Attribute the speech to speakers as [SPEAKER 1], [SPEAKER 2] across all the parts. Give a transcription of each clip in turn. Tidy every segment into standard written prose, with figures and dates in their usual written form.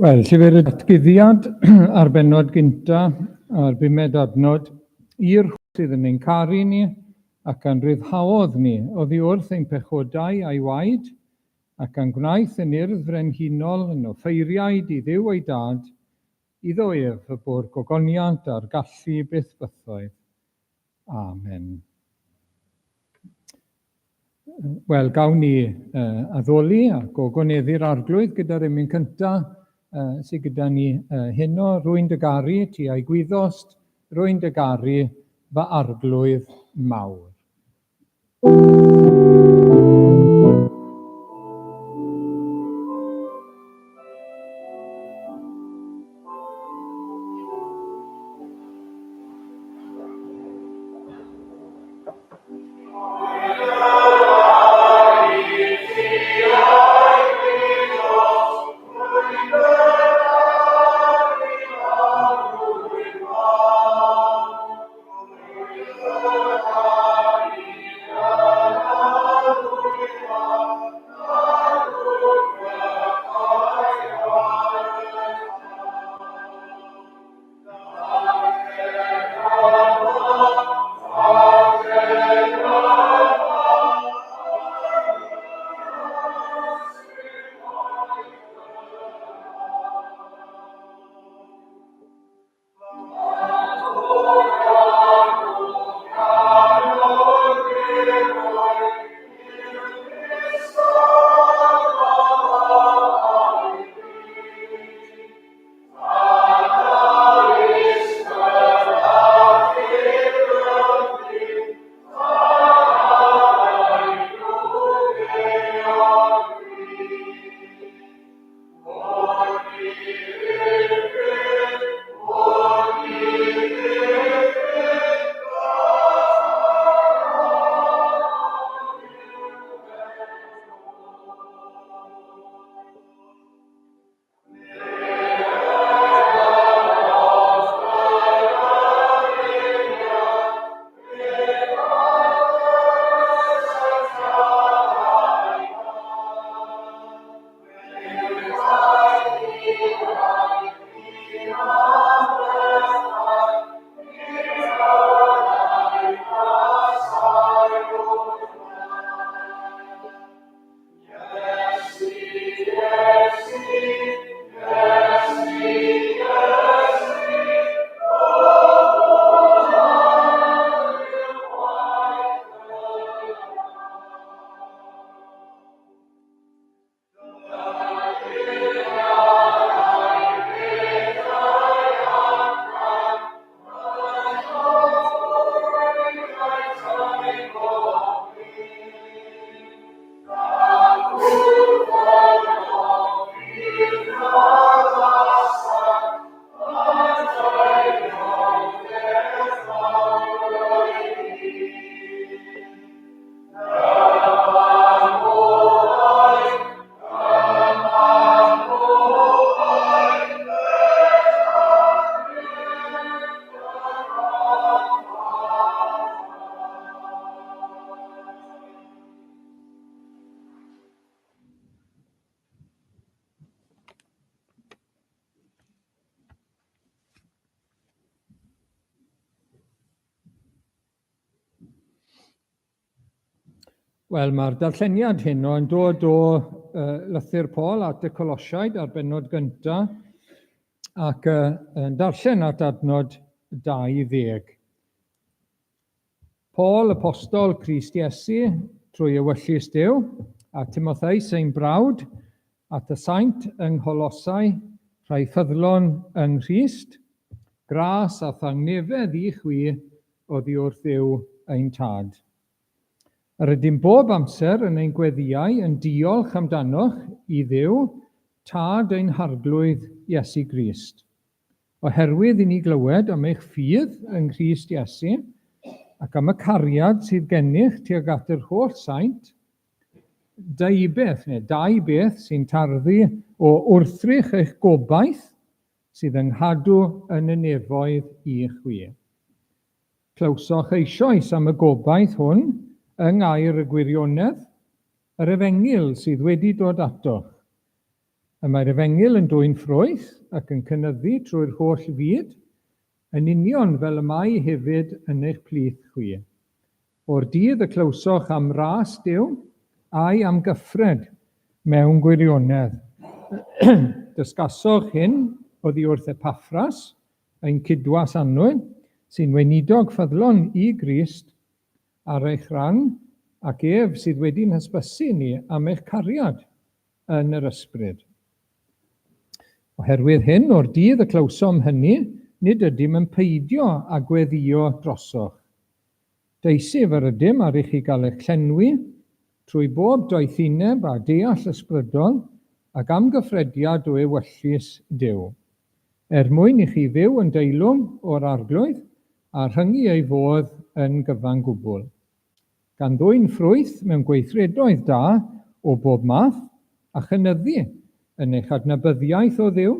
[SPEAKER 1] Wel, llyfr y datguddiad a'r bennod gynta a'r bumed adnod, i'r sydd yn ein caru ni ac a'n rhyddhaodd ni oddi wrth ein pechodau a'i waed, ac a'n gwnaeth yn urdd frenhinol yn offeiriaid i Dduw ei Dad, iddo ef y bo'r gogoniant a'r gallu byth bythoedd. Amen. Wel, gawn ni uh, addoli a gogoneddu'r arglwydd gyda'r emyn cyntaf uh, sydd gyda ni uh, heno. Rwy'n dy garu, ti a'i gwyddost, rwy'n dy garu, fy arglwydd mawr. Wel, mae'r darlleniad heno yn dod o uh, lythyr Paul at y Colosiaid ar bennod gyntaf ac uh, yn darllen at adnod 20. Paul, apostol Crist Iesu, trwy ewyllys Duw, a Timotheus ein brawd, at y saint yng Ngholosau, rhai ffyddlon yng Nghrist, gras a thangnefedd i chwi oddi wrth Dduw ein Tad. Yr ydym bob amser yn ein gweddïau yn diolch amdanoch i Dduw, Tad ein Harglwydd Iesu Grist. Oherwydd i ni glywed am eich ffydd yng Nghrist Iesu, ac am y cariad sydd gennych tuag at yr holl saint, deubeth, neu dau beth sy'n tarddu o wrthrych eich gobaith sydd yng nghadw yn y nefoedd i chwi. Clywsoch eisoes am y gobaith hwn yng ngair y gwirionedd, yr efengyl sydd wedi dod atoch. Y mae'r efengyl yn dwyn ffrwyth ac yn cynyddu trwy'r holl fyd, yn union fel y mae hefyd yn eich plith chwi. O'r dydd y clywsoch am ras Duw, a'i amgyffred mewn gwirionedd. Dysgasoch hyn oddi wrth Epaffras, ein cydwas annwyl, sy'n weinidog ffyddlon i Grist, ar eich rhan, ac ef sydd wedi'n hysbysu ni am eich cariad yn yr ysbryd. Oherwydd hyn, o'r dydd y clywsom hynny, nid ydym yn peidio â gweddïo drosoch. Deisyf yr ydym ar i chi gael eich llenwi trwy bob doethineb a deall ysbrydol ac amgyffrediad o ewyllys Duw, er mwyn i chi fyw yn deilwng o'r Arglwydd a rhyngu ei fodd yn gyfan gwbl. Gan ddwyn ffrwyth mewn gweithredoedd da o bob math, a chynyddu yn eich adnabyddiaeth o Dduw,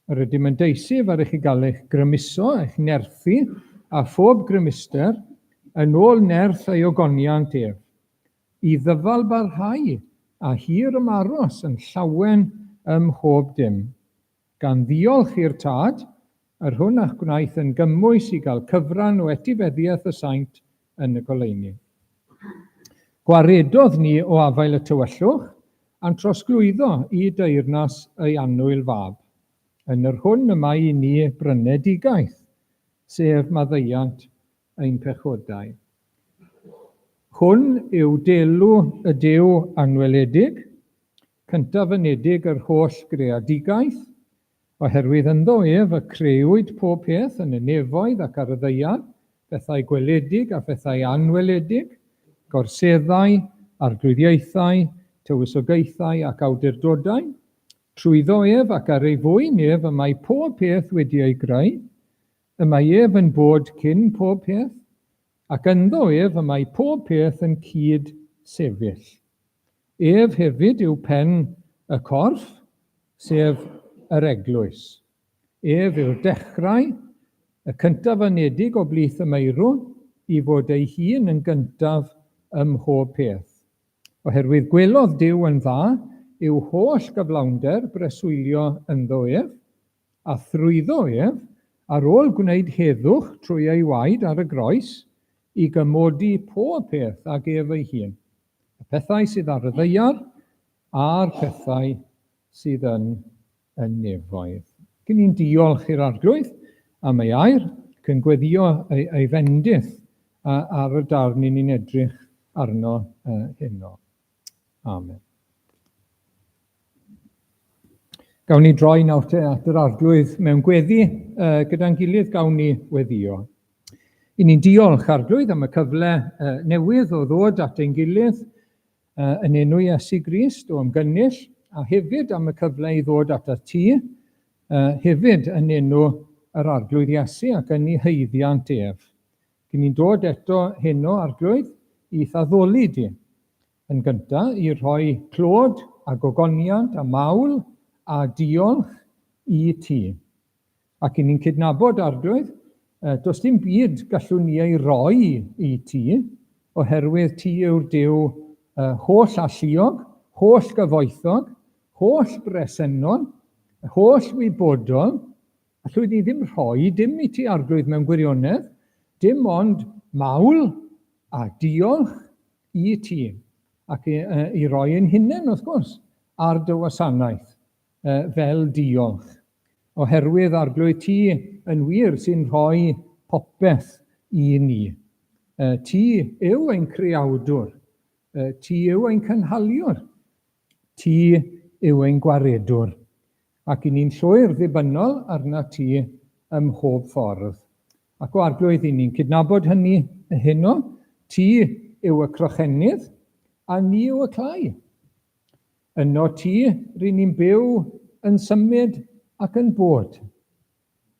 [SPEAKER 1] yr ydym yn deisyf ar i chi gael eich grymuso, eich nerthu, a phob grymuster, yn ôl nerth ei ogoniant ef, i ddyfalbarhau a hir ymaros yn llawen ym mhob dim. Gan ddiolch i'r Tad, yr hwn a'ch gwnaeth yn gymwys i gael cyfran o etifeddiaeth y saint yn y goleuni. Gwaredodd ni o afael y tywyllwch, a'n trosglwyddo i deyrnas ei annwyl Fab, yn yr hwn y mae i ni brynedigaeth, sef maddeuant ein pechodau. Hwn yw delw y Duw anweledig, cyntaf-anedig yr holl greadigaeth, oherwydd ynddo ef y crëwyd pob peth yn y nefoedd ac ar y ddaear, pethau gweledig a phethau anweledig, gorseddau, arglwyddiaethau, tywysogaethau ac awdurdodau. Trwyddo ef ac ar ei fwyn ef y mae pob peth wedi ei greu, y mae ef yn bod cyn pob peth, ac ynddo ef y mae pob peth yn cyd-sefyll. Ef hefyd yw pen y corff, sef yr eglwys. Ef yw'r dechrau, y cyntaf anedig o blith y meirw, i fod ei hun yn gyntaf ym mhob peth. Oherwydd gwelodd Duw yn dda i'w holl gyflawnder breswylio ynddo ef, a thrwyddo ef, ar ôl gwneud heddwch trwy ei waed ar y groes, i gymodi pob peth ag ef ei hun, y pethau sydd ar y ddaear a'r pethau sydd yn y nefoedd. Gyn ni'n diolch i'r Arglwydd am ei air, ac yn gweddio ei, ei fendith ar y darn i ni'n edrych arno heno. Amen. Gawn ni droi nawr te at yr Arglwydd mewn gweddi gyda'n gilydd, gawn ni weddio. I ni'n diolch, Arglwydd, am y cyfle newydd o ddod at ein gilydd yn enw Iesu Grist o ymgynnull, a hefyd am y cyfle i ddod atat ti, hefyd yn enw yr Arglwydd Iesu ac yn ei haeddiant ef. Gyn ni'n dod eto heno, Arglwydd, i'th addoli di. Yn gyntaf, i rhoi clod a gogoniant a mawl a diolch i ti. Ac i ni'n cydnabod, Arglwydd, does dim byd gallwn ni ei roi i ti, oherwydd ti yw'r Duw holl alluog, holl gyfoethog, holl bresennol, holl wybodol. Allwn ni ddim rhoi dim i ti, Arglwydd, mewn gwirionedd, dim ond mawl a diolch i ti, ac i, i roi ein hunain, wrth gwrs, ar dy wasanaeth fel diolch. Oherwydd, Arglwydd, ti yn wir sy'n rhoi popeth i ni. Ti yw ein creawdwr, ti yw ein cynhaliwr, ti yw ein gwaredwr, ac i ni'n llwyr ddibynnol arnat ti ym mhob ffordd. Ac o Arglwydd, i ni'n cydnabod hynny heno, ti yw y crochenydd, a ni yw y clai. Yno ti, ry'n ni'n byw, yn symud ac yn bod.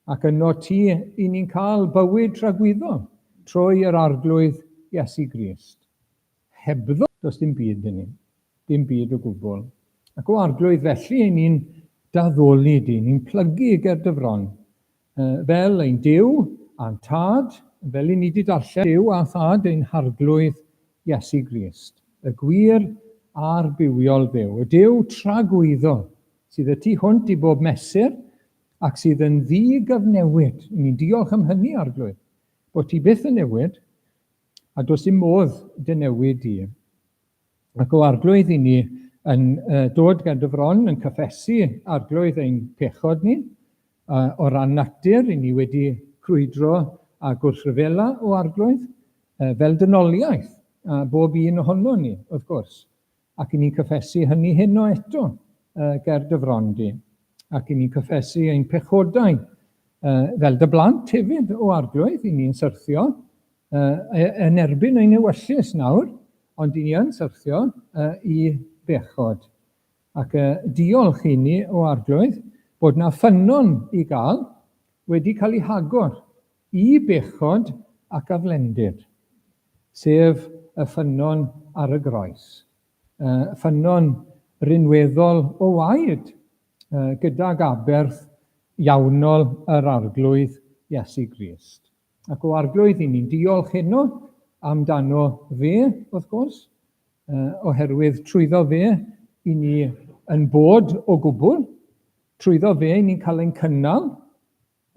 [SPEAKER 1] Ac yno ti, i ni'n cael bywyd tragwyddol trwy yr Arglwydd Iesu Grist. Hebddo, does dim byd yn ni. Dim byd o gwbl. Ac o Arglwydd, felly, i ni'n d'addoli di, ni'n plygu ger dy fron, fel ein Duw a'n Tad, fel i ni di darllen Duw a Thad ein Harglwydd Iesu Grist, y gwir a'r bywiol Dduw, y Duw tragwyddol. sydd y tu hwnt i bob mesur ac sydd yn ddi-gyfnewid. Ni'n diolch am hynny, Arglwydd, bod ti byth yn newid, a does dim modd dy newid di. Ac o Arglwydd i ni yn dod gan dy fron yn cyffesu Arglwydd ein pechod ni, o ran natur i ni wedi crwydro a gwrthryfela o Arglwydd, fel dynoliaeth, a bob un ohono ni, wrth gwrs. Ac i ni'n cyffesu hynny heno eto ger dy fron di. Ac i ni'n cyffesu ein pechodau fel dy blant hefyd o Arglwydd, i ni'n syrthio yn erbyn ein ewyllys nawr, ond i ni yn syrthio i bechod. Ac diolch i ni, o Arglwydd, bod na ffynnon i gael wedi cael ei hagor i bechod ac aflendid, sef y ffynnon ar y groes, ffynnon rinweddol o waed gydag aberth iawnol yr Arglwydd Iesu Grist. Ac o Arglwydd, i ni'n diolch heno amdano fe, wrth gwrs, oherwydd trwyddo fe i ni yn bod o gwbl, trwyddo fe i ni'n cael ein cynnal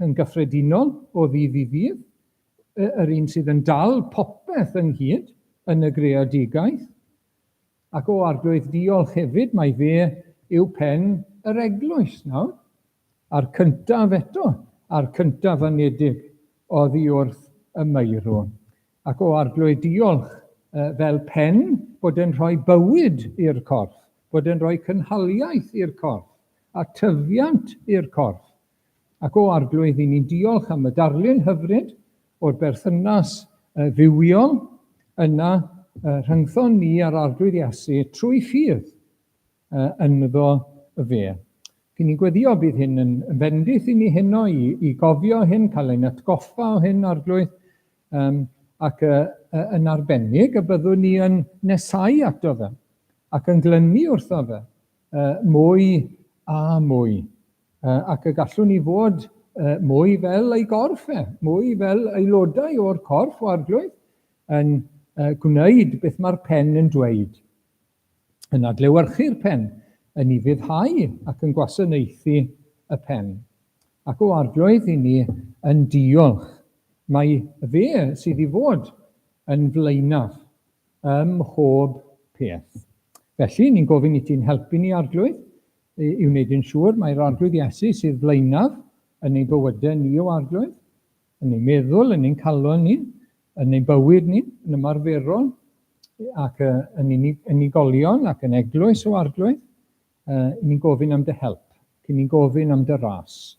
[SPEAKER 1] yn gyffredinol o ddydd i ddydd, yr un sydd yn dal popeth ynghyd yn y greadigaeth. Ac o Arglwydd, diolch hefyd mai fe yw pen yr eglwys nawr. A'r cyntaf eto, a'r cyntaf anedig oddi wrth y meirw. Ac o Arglwydd diolch fel pen bod e'n rhoi bywyd i'r corff, bod e'n rhoi cynhaliaeth i'r corff, a tyfiant i'r corff. Ac o Arglwydd, i ni'n diolch am y darlun hyfryd o'r berthynas fywiol yna rhyngthon ni a'r Arglwydd Iesu trwy ffydd ynddo fe. Cyn ni'n gweddio bydd hyn yn fendith i ni heno i, i gofio hyn, cael ein atgoffa o hyn, Arglwydd, um, ac yn arbennig y byddwn ni yn nesau ato fe ac yn glynu wrtho fe mwy a mwy, ac y gallwn ni fod mwy fel ei gorff e, mwy fel aelodau o'r corff o Arglwydd, yn gwneud beth mae'r pen yn dweud. yn adlewyrchu'r pen, yn ufuddhau ac yn gwasanaethu y pen. Ac o Arglwydd i ni yn diolch mai fe sydd i fod yn flaenaf ym mhob peth. Felly, ni'n gofyn i ti'n helpu ni, Arglwydd, i wneud yn siŵr mai'r Arglwydd Iesu sydd flaenaf yn ein bywydau ni, o Arglwydd, yn ein meddwl, yn ein calon ni, yn ein bywyd ni, yn ymarferol, ac yn unigolion ac yn eglwys o Arglwydd, i ni'n gofyn am dy help, ac i ni'n gofyn am dy ras.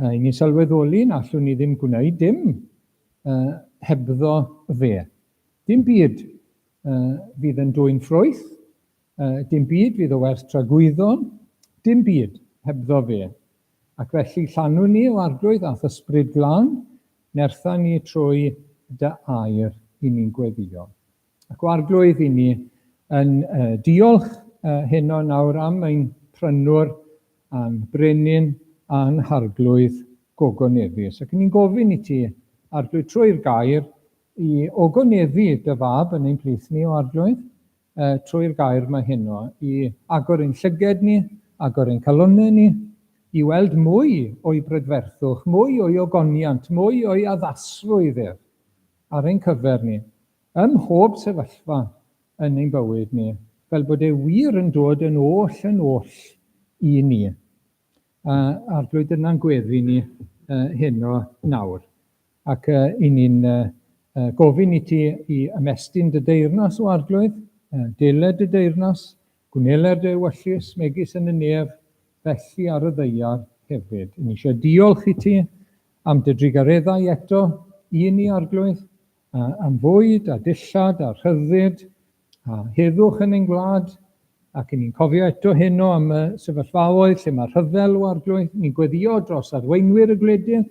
[SPEAKER 1] I ni'n sylweddoli na allwn ni ddim gwneud dim hebddo fe. Dim byd fydd yn dwyn ffrwyth, dim byd fydd o werth tragwyddol, dim byd hebddo fe. Ac felly llanw ni, o Arglwydd, a'th Ysbryd Glân, nertha ni trwy dy air i ni'n gweddio. Ac o Arglwydd, i ni yn diolch heno nawr am ein Prynwr a'n Brenin a'n Harglwydd gogoneddus. Ac ni'n gofyn i ti, Arglwydd, trwy'r gair, i ogoneddu dy fab yn ein plith ni, o Arglwydd, trwy'r gair 'ma heno, i agor ein llyged ni, agor ein calonnau ni, i weld mwy o'i brydferthwch, mwy o'i ogoniant, mwy o'i addasrwydd ef ar ein cyfer ni, ym mhob sefyllfa yn ein bywyd ni, fel bod e wir yn dod yn oll yn oll i ni. A Arglwydd, dyna'n gweddi ni heno nawr. Ac i ni'n gofyn i ti i ymestyn dy deyrnas o Arglwydd, deled dy deyrnas, gwneler dy ewyllys, megis yn y nef, felly ar y ddaear hefyd. I ni eisiau diolch i ti am dy drugareddau eto i ni, Arglwydd, am fwyd a dillad a rhyddid a heddwch yn ein gwlad, ac i ni'n cofio eto heno am y sefyllfaoedd lle mae rhyfel o Arglwydd, ni'n gweddio dros arweinwyr y gwledydd,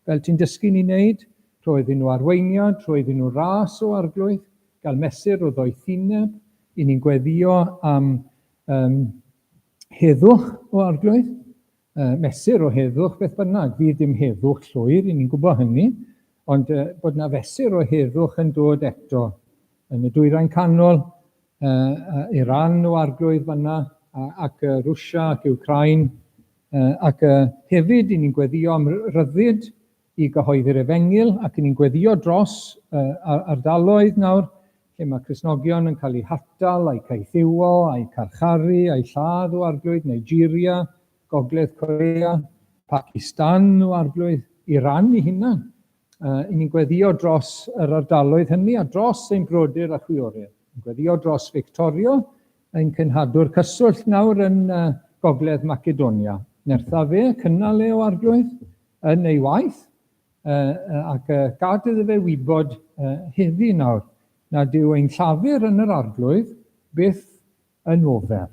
[SPEAKER 1] fel ti'n dysgu ni wneud, rho iddyn nhw arweiniad, rho iddyn nhw ras o Arglwydd, gael mesur o ddoethineb, i ni'n gweddio am um, heddwch o Arglwydd, mesur o heddwch beth bynnag, fydd dim heddwch llwyr, i ni'n gwybod hynny, ond bod 'na fesur o heddwch yn dod eto yn y Dwyrain Canol, Iran o Arglwydd fan'na, ac Rwsia ac Wcráin, ac hefyd i ni'n gweddio am ryddid i gyhoeddi'r efengyl, ac i ni'n gweddio dros ardaloedd nawr lle mae Cristnogion yn cael eu hatal, a'u caethiwo, a'u carcharu, a'u lladd o Arglwydd, Nigeria, Gogledd Corea, Pacistan o Arglwydd, Iran ei hunan. I ni'n gweddio dros yr ardaloedd hynny a dros ein brodyr a chwiorydd. Yn gweddio dros Victorio, ein cenhadwr cyswllt nawr yn Gogledd Macedonia. Nertha fe, cynnal e o Arglwydd yn ei waith, ac gad iddo fe wybod heddi nawr nad yw ein llafur yn yr Arglwydd byth yn ofer.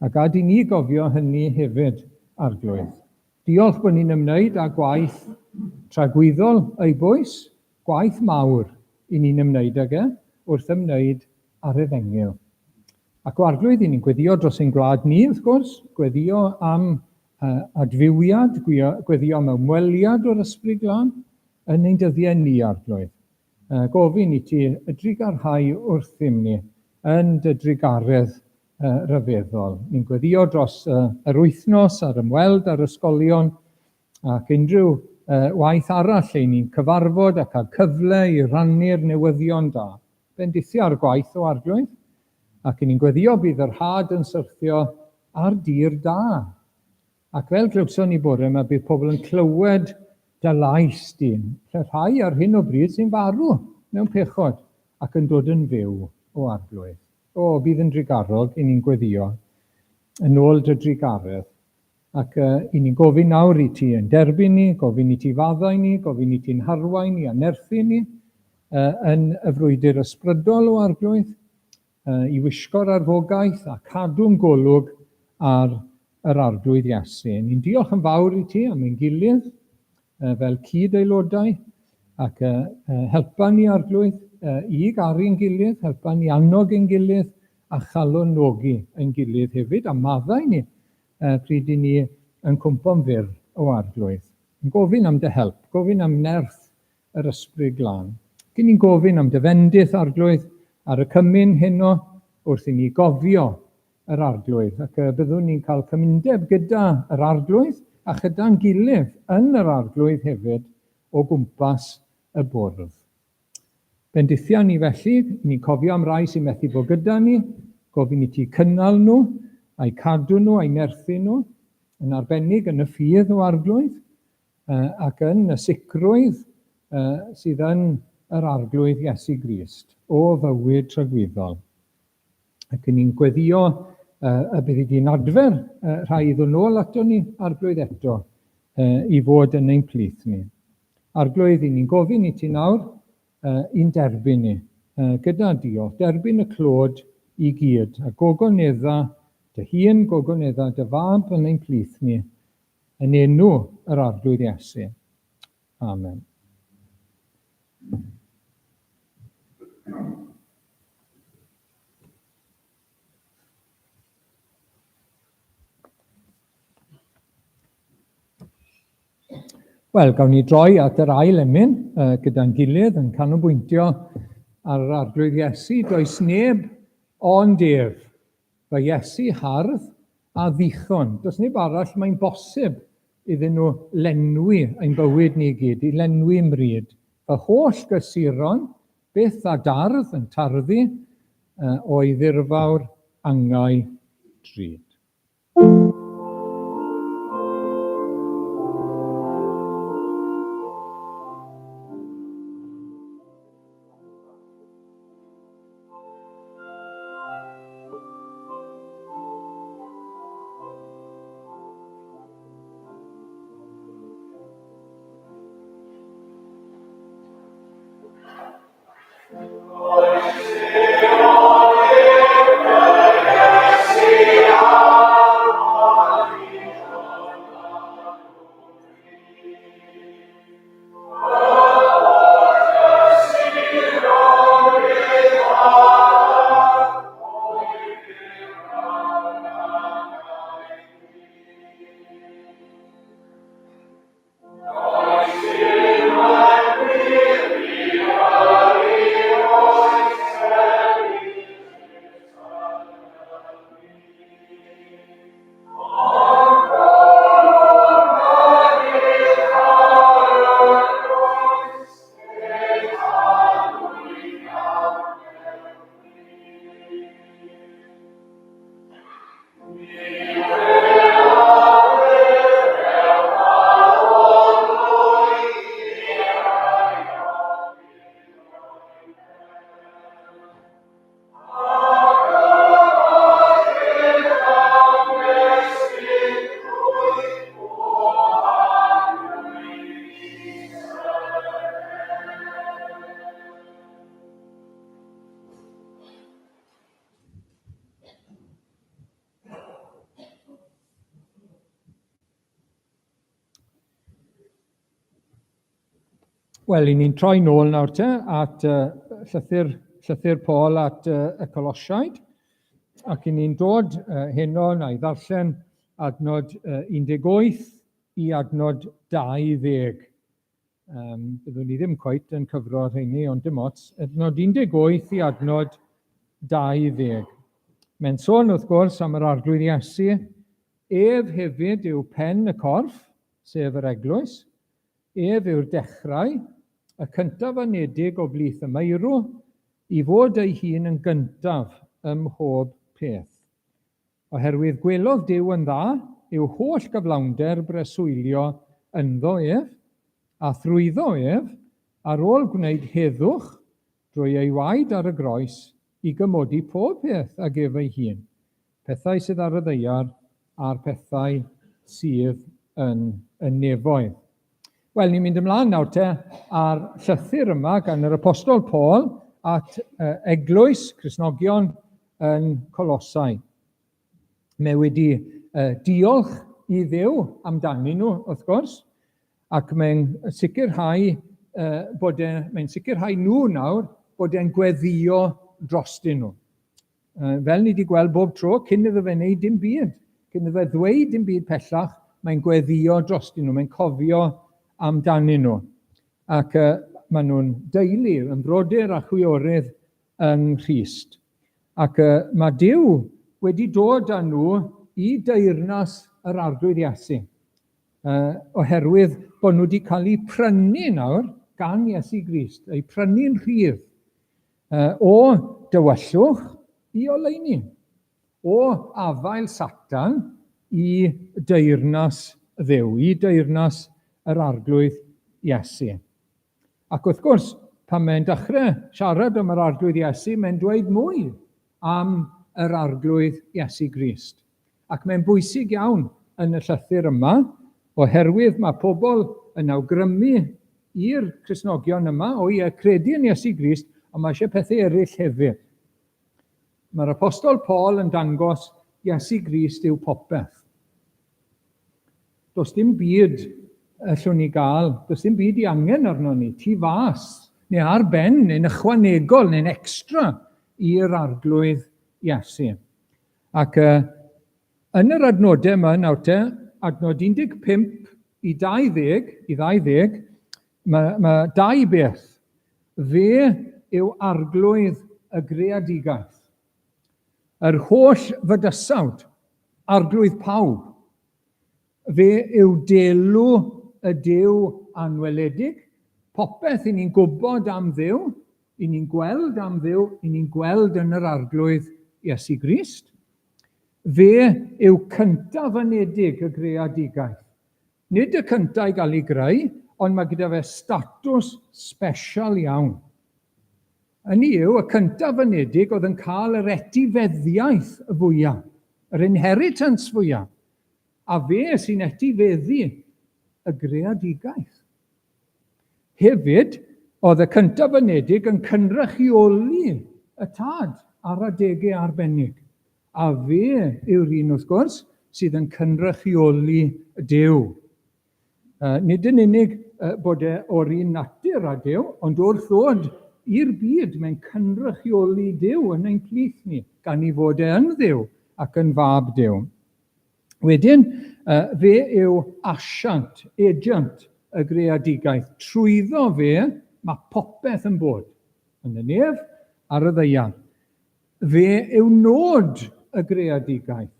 [SPEAKER 1] A gad i ni gofio hynny hefyd, Arglwydd. Diolch bod ni'n ymwneud â gwaith tragwyddol ei bwys, gwaith mawr i ni'n ymwneud ag e wrth ymwneud â'r Efengyl. Ac o Arglwydd, i ni'n gweddio dros ein gwlad ni, wrth gwrs, gweddio am adfywiad, gweddio am ymweliad o'r Ysbryd Glân yn ein dyddiau ni, Arglwydd. Gofyn i ti drugarhau wrthym ni yn dy drugaredd rhyfeddol. Ni'n gweddio dros yr wythnos a'r ymweld â'r ysgolion ac unrhyw waith arall lle ni'n cyfarfod a cael cyfle i rannu'r newyddion da. Bendithio ar gwaith o Arglwydd, ac ni'n gweddio bydd yr had yn syrthio ar dir da. Ac fel glywson ni bore yma, bydd pobl yn clywed dy lais di, lle rhai ar hyn o bryd sy'n farw mewn pechod ac yn dod yn fyw o Arglwydd. O, bydd yn drugarog i ni'n gweddio yn ôl dy drugaredd. Ac i ni'n gofyn nawr i ti yn derbyn ni, gofyn i ti faddau ni, gofyn i ti'n harwain ni a nerthu ni yn y frwydr ysbrydol o Arglwydd, i wisgo'r arfogaeth a cadw'n golwg ar yr Arglwydd Iesu. Ni'n diolch yn fawr i ti am ein gilydd fel cyd-aelodau ac helpa ni Arglwydd i garu'n gilydd, helpa ni annog ein gilydd a chalonogi ein gilydd hefyd a maddau ni pryd i ni yn cwmpo'n fyr o Arglwydd. Yn gofyn am dy help, gofyn am nerth yr Ysbryd Glân. Gyn ni'n gofyn am dy fendith, Arglwydd, ar y cymun heno wrth i ni gofio yr Arglwydd, ac y byddwn ni'n cael cymundeb gyda yr Arglwydd a chyda'n gilydd yn yr Arglwydd hefyd o gwmpas y bwrdd. Bendithia ni felly, i ni'n cofio am rai sy'n methu bod gyda ni, gofyn i ti cynnal nhw, a'u cadw nhw, a'u nerthu nhw, yn arbennig yn y ffydd o Arglwydd, ac yn y sicrwydd sydd yn yr Arglwydd Iesu Grist, o fywyd tragwyddol. Ac yn ni'n gweddio y byddi di'n adfer rhai i ddod nôl ato ni, Arglwydd, eto, i fod yn ein plith ni. Arglwydd, i ni'n gofyn i ti nawr i'n derbyn ni, gyda diolch, derbyn y clod i gyd, a gogonedda dy hun, gogonedda dy fab yn ein plith ni, Yn enw yr Arglwydd Iesu. Amen. Wel, gawn ni droi at yr ail emyn gyda'n gilydd yn canolbwyntio ar yr Arglwydd Iesu. Does neb ond ef. Fy Iesu hardd a ddichon. Does neb arall mae'n bosib iddyn nhw lenwi ein bywyd ni i gyd, i lenwi mryd. Fy holl gysuron, byth a dardd yn tarddu o'i ddirfawr angau drud. Wel, i ni'n troi nôl nawr te at llythyr, llythyr Paul at y Colosiaid, ac i ni'n dod heno na i ddarllen adnod 18 i adnod 20. Byddwn ni ddim cweit yn cyfro rheini, ond dim ots. Adnod 18 i adnod 20. Mae'n sôn, wrth gwrs, am yr Arglwydd Iesu. Ef hefyd yw pen y corff, sef yr eglwys. Ef yw'r dechrau, y cyntaf anedig o blith y meirw, i fod ei hun yn gyntaf ym mhob peth. Oherwydd gwelodd Duw yn dda i'w holl gyflawnder breswylio ynddo ef, a thrwyddo ef, ar ôl gwneud heddwch drwy ei waed ar y groes, i gymodi pob peth ag ef ei hun, pethau sydd ar y ddaear a'r pethau sydd yn y nefoedd. Wel, ni'n mynd ymlaen nawr te ar llythyr yma gan yr Apostol Paul at eglwys Cristnogion yn Colosau. Mae wedi diolch i Dduw amdanyn nhw, wrth gwrs, ac mae'n sicrhau bod e, mae'n sicrhau nhw nawr bod e'n gweddio drostyn nhw. Fel ni wedi gweld bob tro, cyn iddo fe wneud dim byd, cyn iddo fe ddweud dim byd pellach, mae'n gweddio drostyn nhw, mae'n cofio amdanyn nhw. Ac maen nhw'n deulu, yn brodyr a chwiorydd yng Nghrist. Ac mae Duw wedi dod â nhw i deyrnas yr Arglwydd Iesu. Oherwydd bod nhw wedi cael eu prynu nawr gan Iesu Grist, eu prynu'n rhydd o dywyllwch i oleuni, o afael Satan i deyrnas Dduw, i deyrnas yr Arglwydd Iesu. Ac wrth gwrs, pan mae'n dechrau siarad am yr Arglwydd Iesu, mae'n dweud mwy am yr Arglwydd Iesu Grist. Ac mae'n bwysig iawn yn y llythyr yma, oherwydd mae pobl yn awgrymu i'r Cristnogion yma, o ie, credu yn Iesu Grist, ond mae eisiau pethau eraill hefyd. Mae'r Apostol Paul yn dangos Iesu Grist yw popeth. Does dim byd allwn ni gael, does dim byd i angen arno ni, tu fas, neu ar ben, neu'n ychwanegol, neu'n extra i'r Arglwydd Iesu. Ac yn yr adnodau yma nawr te, adnod 15 i 20, i 20, mae, mae dau beth. Fe yw arglwydd y greadigaeth. Yr holl fydysawd, arglwydd pawb. Fe yw delw y Duw anweledig, popeth i ni'n gwybod am Dduw, i ni'n gweld am Dduw, i ni'n gweld yn yr Arglwydd Iesu Grist. Fe yw cyntaf anedig y greadigaeth. Nid y cyntaf i gael ei greu, ond mae gyda fe statws sbesial iawn. Hynny yw, y cyntaf anedig oedd yn cael yr etifeddiaeth fwyaf, yr inheritance fwyaf. A fe sy'n etifeddu y greadigaeth. Hefyd, oedd y cyntaf anedig yn cynrychioli y tad ar adegau arbennig. A fe yw'r un, wrth gwrs, sydd yn cynrychioli Duw. Nid yn unig bod e o'r un natur â Duw, ond wrth ddod i'r byd, mae'n cynrychioli Duw yn ein plith ni, gan ei fod e yn Dduw ac yn fab Duw. Wedyn, fe yw asiant, agent, y greadigaeth. Trwyddo fe, mae popeth yn bod, yn y nef, ar y ddaear. Fe yw nod y greadigaeth.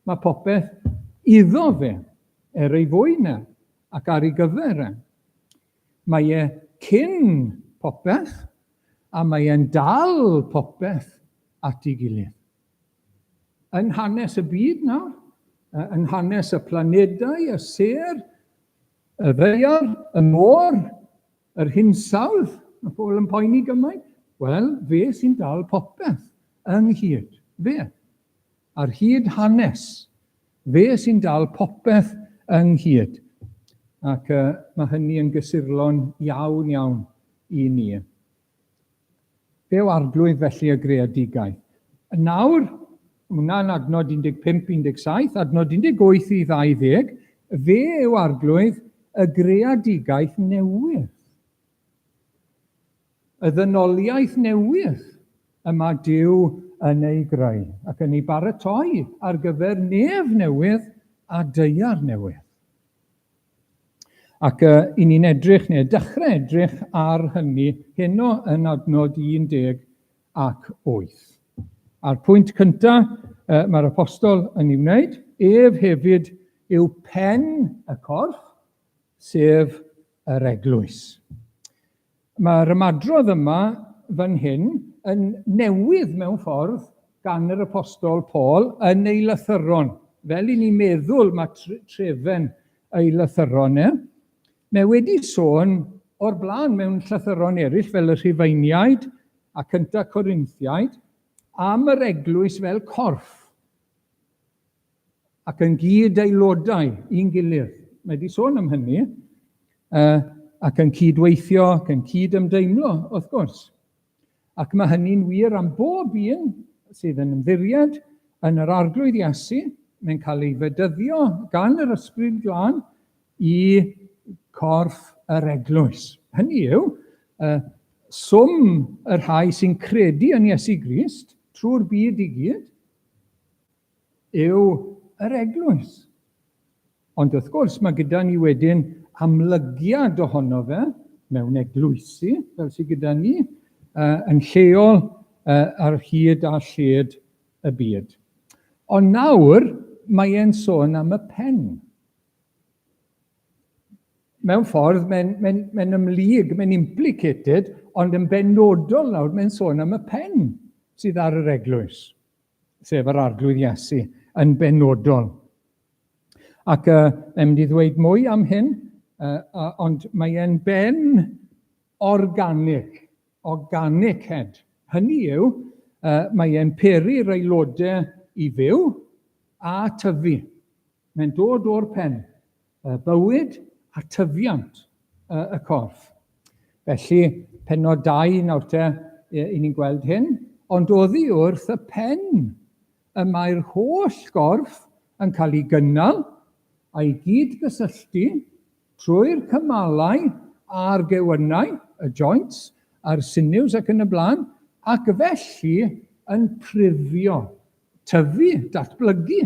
[SPEAKER 1] Mae popeth iddo fe, er ei fwyn e, ac ar ei gyfer e. Mae e cyn popeth, a mae e'n dal popeth at ei gilydd. Yn hanes y byd nawr, yn hanes y planedau, y sêr, y ddaear, y môr, yr hinsawdd, mae pobl yn poeni gymaint. Wel, fe sy'n dal popeth ynghyd. Fe. Ar hyd hanes, fe sy'n dal popeth ynghyd. Ac uh, mae hynny yn gysurlon iawn iawn i ni. Fe yw arglwydd felly y greadigaeth. Yn nawr, hwnna'n adnod 15, 17, adnod 18 i 20, fe yw arglwydd y greadigaeth newydd. Y ddynoliaeth newydd y mae Duw yn ei greu ac yn ei baratoi ar gyfer nef newydd a daear newydd. Ac uh, i ni'n edrych, neu dechrau edrych ar hynny heno yn adnod 18. A'r pwynt cyntaf uh, mae'r apostol yn ei wneud, ef hefyd yw pen y corff, sef yr eglwys. Mae'r ymadrodd yma fan hyn yn newydd mewn ffordd gan yr Apostol Paul yn ei lythyron. Fel i ni meddwl mae trefen ei lythyron e. Mae wedi sôn o'r blaen mewn llythyron eraill fel y Rhufeiniaid a Cynta Corinthiaid am yr eglwys fel corff ac yn gyd-aelodau i'n gilydd. Mae wedi sôn am hynny, uh, ac yn cydweithio ac yn cyd-ymdeimlo, wrth gwrs. Ac mae hynny'n wir am bob un sydd yn ymddiried yn yr Arglwydd Iesu, mae'n cael ei fedyddio gan yr Ysbryd Glân i corff yr eglwys. Hynny yw, uh, swm y rhai sy'n credu yn Iesu Grist trwy'r byd i gyd, yw yr eglwys. Ond wrth gwrs, mae gyda ni wedyn amlygiad ohono fe mewn eglwysi, fel sydd gyda ni, yn lleol ar hyd a lled y byd. Ond nawr, mae e'n sôn am y pen. Mewn ffordd, mae'n mae mae ymlyg, mae'n implicated, ond yn benodol nawr, mae'n sôn am y pen sydd ar yr eglwys. sef yr Arglwydd Iesu, yn benodol. Ac uh, mae'n mynd i ddweud mwy am hyn, uh, uh, ond mae e'n ben organic, organic head. Hynny yw, uh, mae e'n peri'r aelodau i fyw a tyfu. Mae'n dod o'r pen, y bywyd a tyfiant y corff. Felly, pennod 2 nawr te, i ni'n gweld hyn, ond oddi wrth y pen y mae'r holl gorff yn cael ei gynnal a'i gyd-gysylltu trwy'r cymalau a'r gewynnau, y joints, a'r sinews ac yn y blaen, ac felly yn prifio, tyfu, datblygu.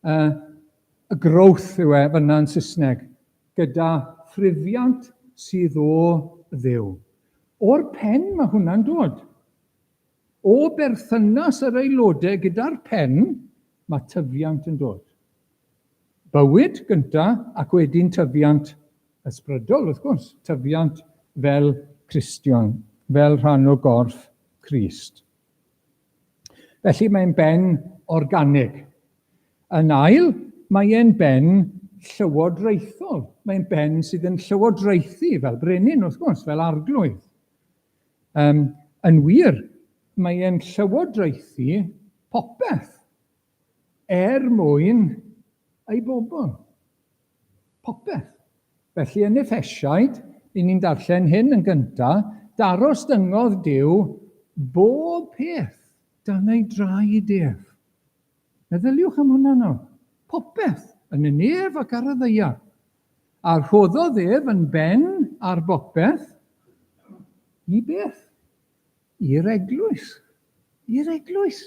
[SPEAKER 1] Y growth yw e fyna yn Saesneg, gyda phrifiant sydd o Dduw. O'r pen mae hwnna'n dod. O berthynas yr aelodau gyda'r pen, mae tyfiant yn dod. Bywyd gynta ac wedyn tyfiant ysbrydol, wrth gwrs, tyfiant fel Cristion, fel rhan o gorff Crist. Felly mae'n ben organig. Yn ail, mae e'n ben llywodraethol. Mae'n ben sydd yn llywodraethu fel brenin, wrth gwrs, fel arglwydd. Um, yn wir, mae e'n llywodraethu popeth er mwyn ei bobl. Popeth. Felly yn Effesiaid, i ni'n darllen hyn yn gyntaf, darostyngodd Duw bob peth dan ei draed ef. Meddyliwch am hwnna nawr. Popeth, yn y nef ac ar y ddaear. A rhoddodd ef yn ben ar bopeth i beth? I'r eglwys. I'r eglwys.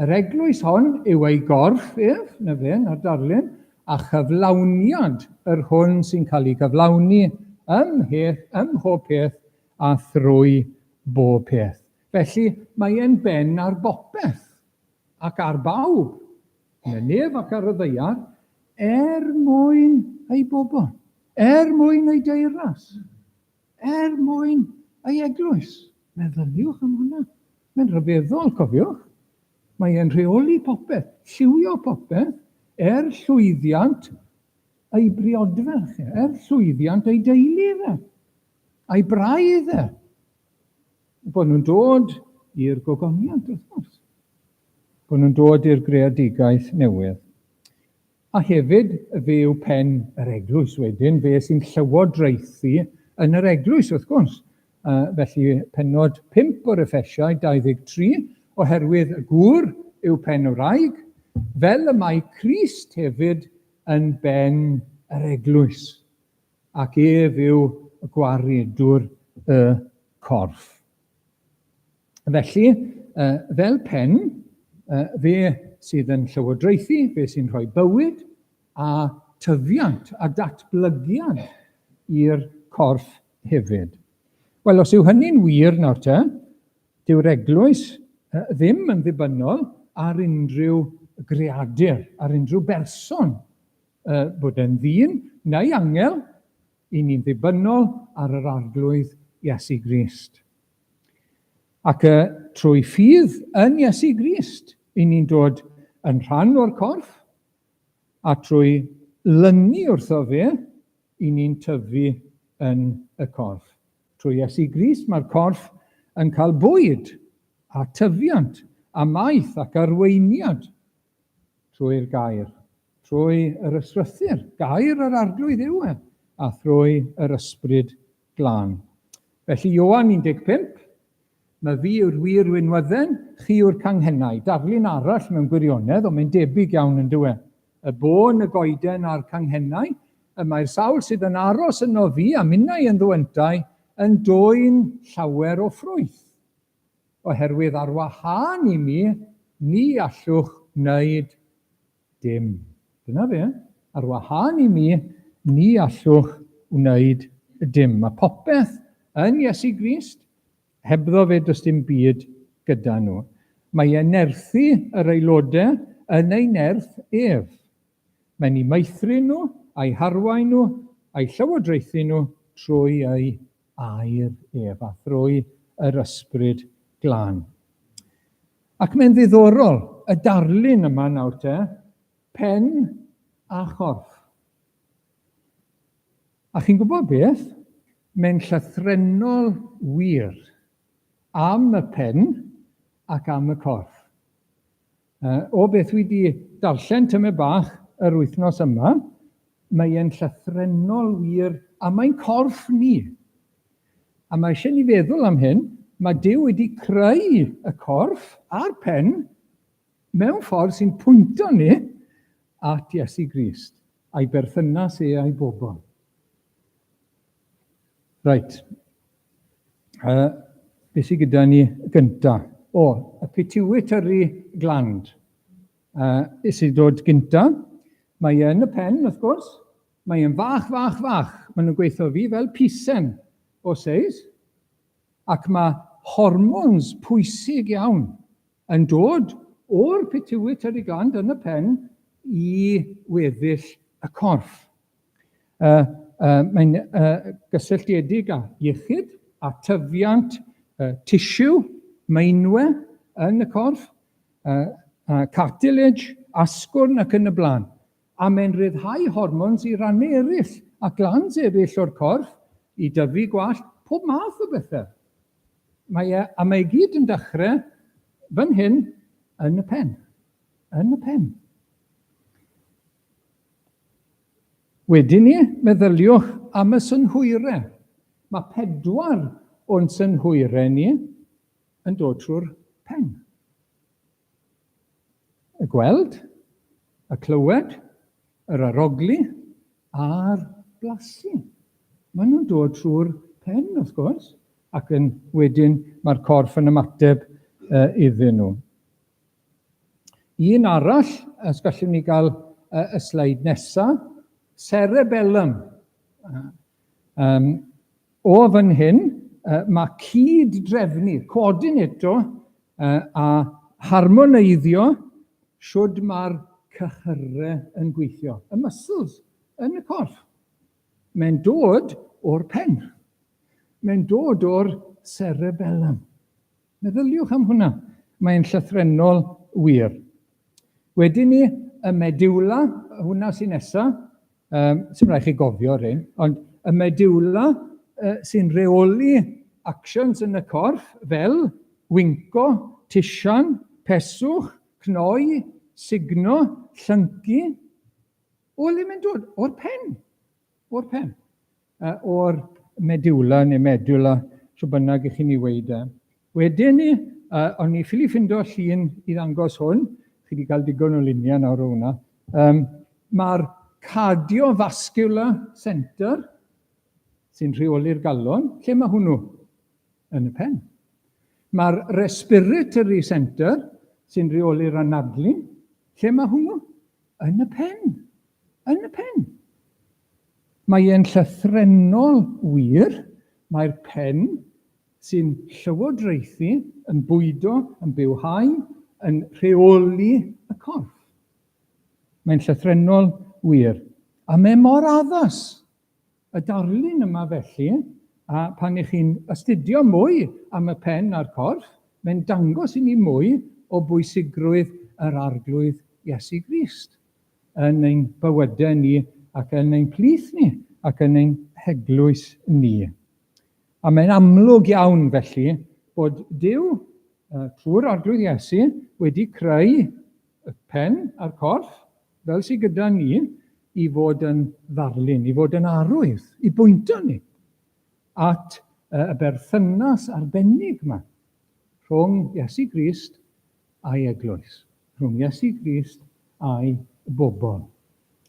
[SPEAKER 1] Yr eglwys hon yw ei gorff ef, na fe, na'r darlun, a chyflawniad yr hwn sy'n cael ei gyflawni ym mheth, ym mhob peth a thrwy bob peth. Felly, mae e'n ben ar bopeth ac ar bawb, yn y nef ac ar y ddaear, er mwyn ei bobl, er mwyn ei deyrnas. Er mwyn ei eglwys. Meddyliwch am hwnna. Mae'n rhyfeddol, cofiwch. Mae e'n rheoli popeth, lliwio popeth, er llwyddiant ei briodferch e, er llwyddiant ei deulu fe, a'i braidd e. Bod nhw'n dod i'r gogoniant, wrth gwrs. Bod nhw'n dod i'r greadigaeth newydd. A hefyd, fe yw pen yr eglwys wedyn, fe sy'n llywodraethu yn yr eglwys, wrth gwrs. Felly, pennod 5 o'r Effesiaid 23, oherwydd y gŵr yw pen y wraig, fel y mae Crist hefyd yn ben yr eglwys, ac ef yw gwaredwr y corff. Felly, fel pen, fe sydd yn llywodraethu, fe sy'n rhoi bywyd a tyfiant a datblygiad i'r corff hefyd. Wel, os yw hynny'n wir nawr te, dyw'r eglwys ddim yn ddibynnol ar unrhyw greadur, ar unrhyw berson, bod e'n ddyn neu angel, i ni'n ddibynnol ar yr Arglwydd Iesu Grist. Ac trwy ffydd yn Iesu Grist, i ni'n dod yn rhan o'r corff, a trwy lynu wrtho fe, i ni'n tyfu yn y corff. Trwy Iesu Grist mae'r corff yn cael bwyd a tyfiant a maeth ac arweiniad trwy'r gair, trwy yr ysrythur, gair yr Arglwydd yw e, a thrwy yr Ysbryd Glân. Felly Ioan 15, Mae fi yw'r wir winwydden, chi yw'r canghennau. Darlun arall mewn gwirionedd, ond mae'n debyg iawn yn dyw e. Y bôn, y goeden a'r canghennau, y mae'r sawl sydd yn aros yno fi a minnau yn dduentau yn dwyn llawer o ffrwyth. Oherwydd ar wahân i mi, ni allwch wneud dim. Dyna fe. Ar wahân i mi, ni allwch wneud dim. Mae popeth yn Iesu Grist, hebddo fe does dim byd gyda nhw. Mae e'n nerthu yr aelodau yn ei nerth ef. Mae'n eu meithrin nhw, a'u harwain nhw, a'u llywodraethu nhw trwy ei air ef a thrwy yr Ysbryd Glân. Ac mae'n ddiddorol, y darlun yma nawr te, pen a chorff. A chi'n gwybod beth? Mae'n llythrennol wir am y pen ac am y corff. O beth wi 'di darllen tymed bach yr wythnos yma, mae e'n llythrennol wir am ein corff ni. A mae eisiau ni feddwl am hyn, mae Duw wedi creu y corff a'r pen mewn ffordd sy'n pwynto ni at Iesu Grist a'i berthynas e a'i bobl. Reit. Beth sydd gyda ni gynta? O, y pituitary gland. Sydd dod gynta. Mae e yn y pen, wrth gwrs. Mae e'n fach, fach, fach. Maen nhw'n gweithio fi fel pisen o seis. Ac mae hormones pwysig iawn yn dod o'r pituitary gland yn y pen i weddill y corff. Mae'n gysylltiedig â iechyd a tyfiant tissue, meinwe yn y corff, cartilage, asgwrn ac yn y blaen. A mae'n rhyddhau hormons i rannau eraill a glands eraill o'r corff i dyfu gwallt, pob math o bethau. Mae e, a mae e gyd yn dechrau fan hyn yn y pen. Yn y pen. Wedyn ni, meddyliwch am y synhwyrau. Mae pedwar o'n synhwyrau ni yn dod trwy'r pen. Y gweld, y clywed, yr arogli a'r blasu. Maen nhw'n dod trwy'r pen, wrth gwrs, ac yn wedyn mae'r corff yn ymateb iddyn nhw. Un arall, os gallwn ni gael y sleid nesaf, cerebellum. Um, o fan hyn, mae cyd-drefnu, coordinato a harmoneiddio siwd mae'r cyhyrau yn gweithio, y muscles yn y corff. Mae'n dod o'r pen. Mae'n dod o'r cerebellum. Meddyliwch am hwnna. Mae'n llythrennol wir. Wedyn ni, y mediwla, hwnna sy'n nesa, sy'n rhaid chi gofio rhain, ond y mediwla sy'n rheoli actions yn y corff fel winco, tisian, peswch, cnoi, sugno, llyncu. O le mae'n dod? O'r pen. O'r pen. O'r mediwla neu medula, so bynnag i chi'n ei weud e. Wedyn ni, o'n i ffili ffindo llun i ddangos hwn, chi wedi cael digon o luniau nawr o hwnna. Mae'r cardiovascular centre sy'n rheoli'r galon, lle mae hwnnw? Yn y pen. Mae'r respiratory centre sy'n rheoli'r anadlu, lle mae hwnnw? Yn y pen. Yn y pen. Mae e'n llythrennol wir, mae'r pen sy'n llywodraethu, yn bwydo, yn bywhau, yn rheoli y corff. Mae'n llythrennol wir. A mae mor addas y darlun yma felly, a pan ych chi'n astudio mwy am y pen a'r corff, mae'n dangos i ni mwy o bwysigrwydd yr Arglwydd Iesu Grist yn ein bywydau ni ac yn ein plith ni ac yn ein heglwys ni. A mae'n amlwg iawn felly bod Duw, trwy'r Arglwydd Iesu, wedi creu y pen a'r corff, fel sydd gyda ni, i fod yn ddarlun, i fod yn arwydd, i bwyntio ni at y berthynas arbennig yma rhwng Iesu Grist a'i eglwys, rhwng Iesu Grist a'i bobl.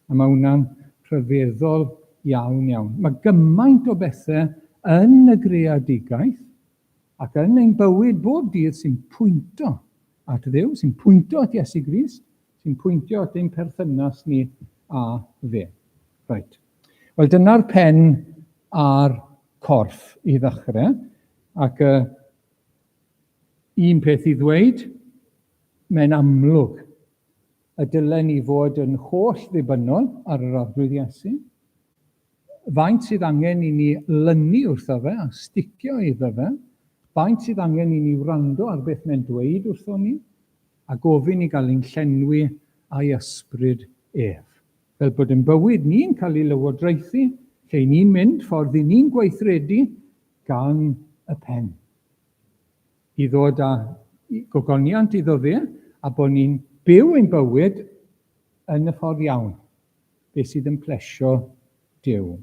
[SPEAKER 1] A mae hwnna'n rhyfeddol iawn, iawn. Mae gymaint o bethau yn y greadigaeth ac yn ein bywyd bob dydd sy'n pwynto at Dduw, sy'n pwynto at Iesu Grist, sy'n pwyntio at ein perthynas ni â fe. Reit. Wel, dyna'r pen a'r corff i ddechrau. Ac un peth i ddweud, mae'n amlwg y dylen ni fod yn holl ddibynnol ar yr Arglwydd Iesu. Faint sydd angen i ni lynu wrtho fe a sticio iddo fe, faint sydd angen i ni wrando ar beth mae'n dweud wrtho ni, a gofyn i gael ein llenwi â'i ysbryd ef. Fel bod ein bywyd ni'n cael ei lywodraethu, lle i ni'n mynd, ffordd i ni'n gweithredu, gan y pen. I ddod â gogoniant iddo fe, a bod ni'n byw ein bywyd yn y ffordd iawn, beth sydd yn plesio Duw.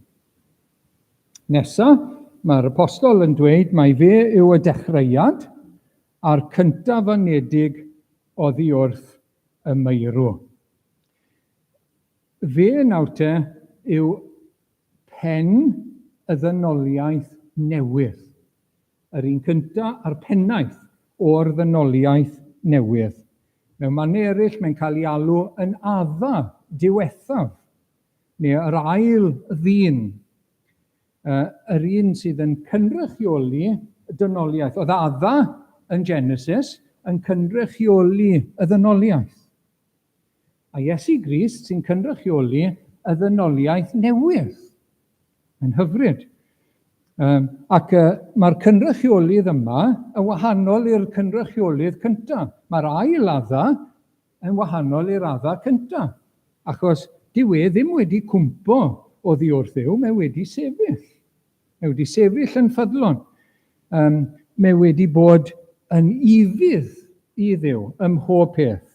[SPEAKER 1] Nesa, mae'r apostol yn dweud mai fe yw y dechreuad a'r cyntaf anedig oddi wrth y meirw. Fe nawr te yw pen y ddynoliaeth newydd. Yr un cyntaf a'r pennaeth o'r ddynoliaeth newydd. Mewn mannau eraill mae'n cael ei alw yn Adda diwethaf, neu yr ail ddyn, yr un sydd yn cynrychioli dynoliaeth. Oedd Adda yn Genesis yn cynrychioli y ddynoliaeth. A Iesu Grist sy'n cynrychioli y ddynoliaeth newydd. Mae'n hyfryd. Um, ac uh, mae'r cynrychiolydd yma yn wahanol i'r cynrychiolydd cyntaf. Mae'r ail adda yn wahanol i'r adda cyntaf. Achos dyw e ddim wedi cwmpo oddi wrth Dduw, mae wedi sefyll. Mae wedi sefyll yn ffyddlon. Um, mae wedi bod yn ufudd i Dduw ym mhob peth.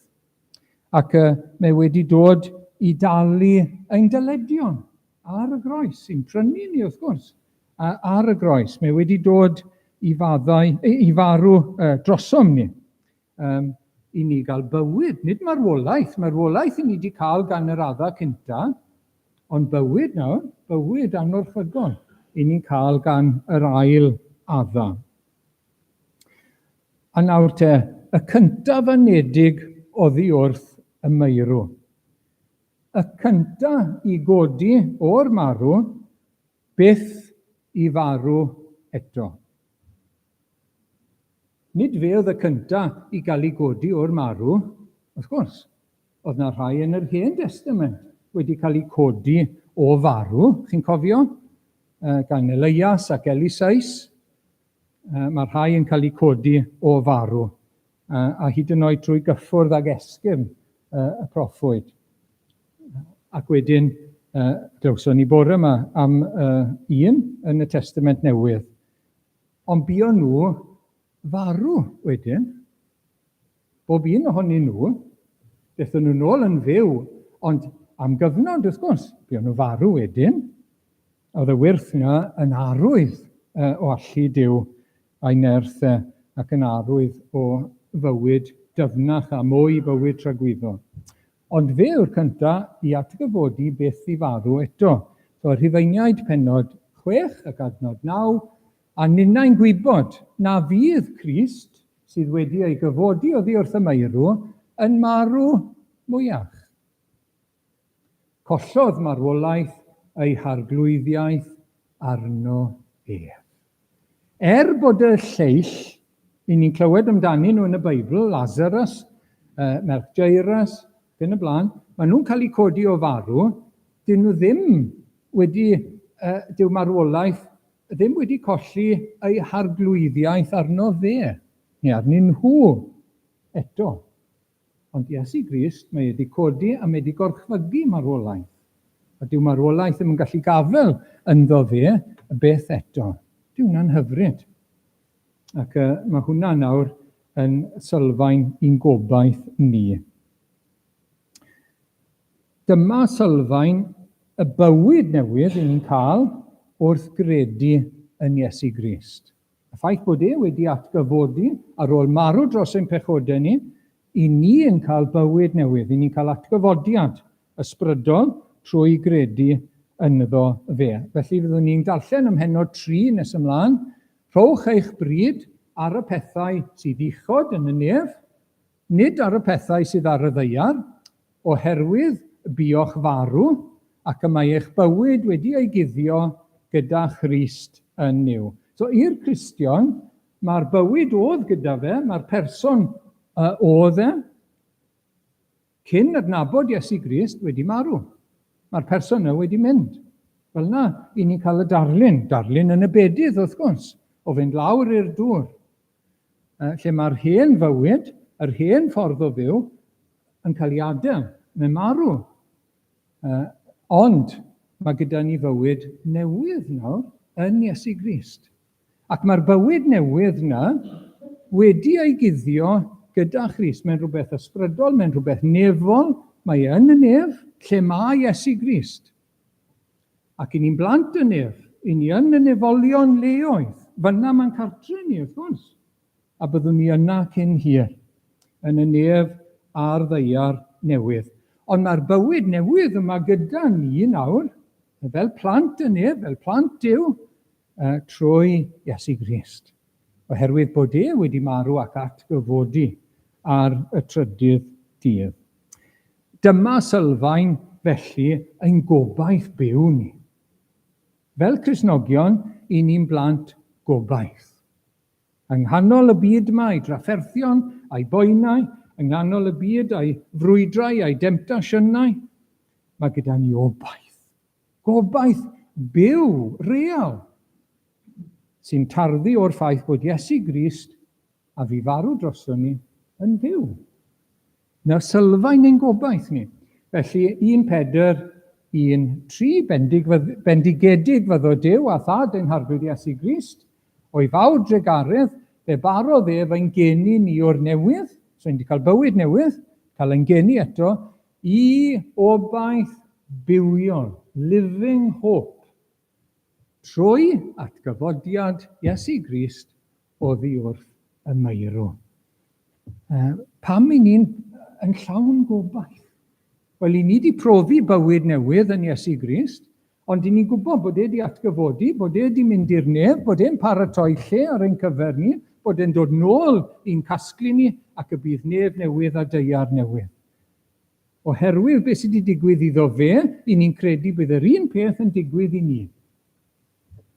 [SPEAKER 1] Ac uh, mae wedi dod i dalu ein dyledion ar y groes, sy'n prynu ni wrth gwrs, ar y groes. Mae wedi dod i, faddau, i farw drosom ni, um, i ni gael bywyd, nid marwolaeth. Marwolaeth i ni wedi cael gan yr adda cynta, ond bywyd nawr, bywyd anorchfygol, i ni'n cael gan yr ail adda. A nawr te, y cyntaf anedig oddi wrth y meirw. Y cyntaf i godi o'r marw, byth i farw eto. Nid fe oedd y cyntaf i gael ei godi o'r marw, wrth gwrs. Oedd na rhai yn yr Hen Destament wedi cael eu codi o farw, chi'n cofio? Gan Elias ac Eliseus. Mae rhai yn cael eu codi o farw. a hyd yn oed trwy gyffwrdd ag esgyrn y proffwyd. Ac wedyn, glywson ni bore yma am un yn y Testament Newydd. Ond buon nhw farw wedyn. Bob un ohonyn nhw, dethon nhw nôl yn fyw, ond am gyfnod, wrth gwrs, buon nhw farw wedyn. Oedd y wyrth yna yn arwydd o allu Duw a'i nerth e, ac yn arwydd o fywyd dyfnach a mwy bywyd tragwyddol. Ond fe yw'r cyntaf i atgyfodi byth i farw eto. So, Rhufeiniaid pennod 6 ac adnod 9, A ninnau'n gwybod na fydd Crist, sydd wedi ei gyfodi oddi wrth y meirw, yn marw mwyach. Collodd marwolaeth ei harglwyddiaeth arno ef. Er bod y lleill i ni'n clywed amdanyn nhw yn y Beibl, Lazarus, merch Jairus, ac yn y blaen, maen nhw'n cael eu codi o farw, dyn nhw ddim wedi, dyw marwolaeth ddim wedi colli ei harglwyddiaeth arno fe, neu arnyn nhw eto. Ond Iesu Grist, mae e wedi codi a mae wedi gorchfygu marwolaeth. A dyw marwolaeth ddim yn gallu gafael ynddo fe byth eto. Dyw hwnna'n hyfryd. Ac uh, mae hwnna nawr yn sylfaen i'n gobaith ni. Dyma sylfaen y bywyd newydd i ni'n cael wrth gredu yn Iesu Grist. Y ffaith bod e wedi atgyfodi ar ôl marw dros ein pechodau ni, i ni yn cael bywyd newydd, i ni'n cael atgyfodiad ysbrydol trwy gredu ynddo fe. Felly fyddwn ni'n darllen ym mhennod 3 nes ymlaen, Rhowch eich bryd ar y pethau sydd uchod yn y nef, Nid ar y pethau sydd ar y ddaear, oherwydd buoch farw, ac y mae eich bywyd wedi ei guddio gyda Christ yn Nuw. So i'r Cristion, mae'r bywyd oedd gyda fe, mae'r person oedd e, cyn adnabod Iesu Grist, wedi marw. Mae'r person yna wedi mynd. Fel yna, i ni'n cael y darlun, darlun yn y bedydd wrth gwrs, o fynd lawr i'r dŵr. Lle mae'r hen fywyd, yr hen ffordd o fyw, yn cael ei adael. Mae'n marw. Ond mae gyda ni fywyd newydd nawr yn Iesu Grist. Ac mae'r bywyd newydd yna wedi ei guddio gyda Christ. Mae'n rhywbeth ysbrydol, mae'n rhywbeth nefol, mae e yn y nef, lle mae Iesu Grist. Ac i ni'n blant y nef, i ni yn y nefolion leoedd. Fyna mae'n cartre ni, wrth gwrs. A byddwn ni yna cyn hir, yn y nef a'r ddaear newydd. Ond mae'r bywyd newydd yma gyda ni nawr, fel plant y nef, fel plant Duw, trwy Iesu Grist. Oherwydd bod e wedi marw ac atgyfodi ar y trydydd dydd. Dyma sylfaen, felly, ein gobaith byw ni. Fel Cristnogion, i ni'n blant gobaith. Yng nghanol y byd yma, a'i drafferthion, a'i boenau, yng nghanol y byd, a'i frwydrau, a'i demtasiynau, mae gyda ni obaith. Gobaith byw, real, sy'n tarddu o'r ffaith bod Iesu Grist a fu farw droson ni yn fyw. 'Na sylfaen ein gobaith ni. Felly, 1 Pedr 1, 3, Bendig, bendigedig fyddo Duw a Thad ein Harglwydd Iesu Grist, o'i fawr drugaredd, fe barodd ef ein geni ni o'r newydd, so ni wedi cael bywyd newydd, cael ein geni eto, i obaith bywiol, living hope, trwy atgyfodiad Iesu Grist oddi wrth y meirw. Pam i ni'n yn llawn gobaith? Wel, i ni wedi profi bywyd newydd yn Iesu Grist, ond i ni'n gwybod bod e wedi atgyfodi, bod e wedi mynd i'r nef, bod e'n paratoi lle ar ein cyfer ni, bod e'n dod nôl i'n casglu ni, ac y bydd nef newydd a daear newydd. Oherwydd beth sydd wedi digwydd iddo fe, i ni'n credu bydd yr un peth yn digwydd i ni.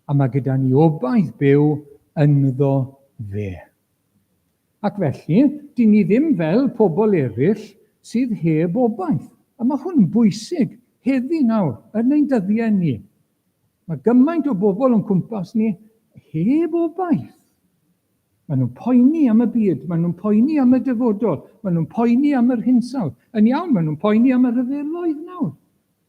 [SPEAKER 1] A mae gyda ni obaith byw ynddo fe. Ac felly, dyn ni ddim fel pobl eraill sydd heb obaith. A mae hwn yn bwysig heddi nawr, yn ein dyddiau ni. Mae gymaint o bobl o'n cwmpas ni heb obaith. Maen nhw'n poeni am y byd, maen nhw'n poeni am y dyfodol, maen nhw'n poeni am yr hinsawdd. Yn iawn, maen nhw'n poeni am y rhyfeloedd nawr.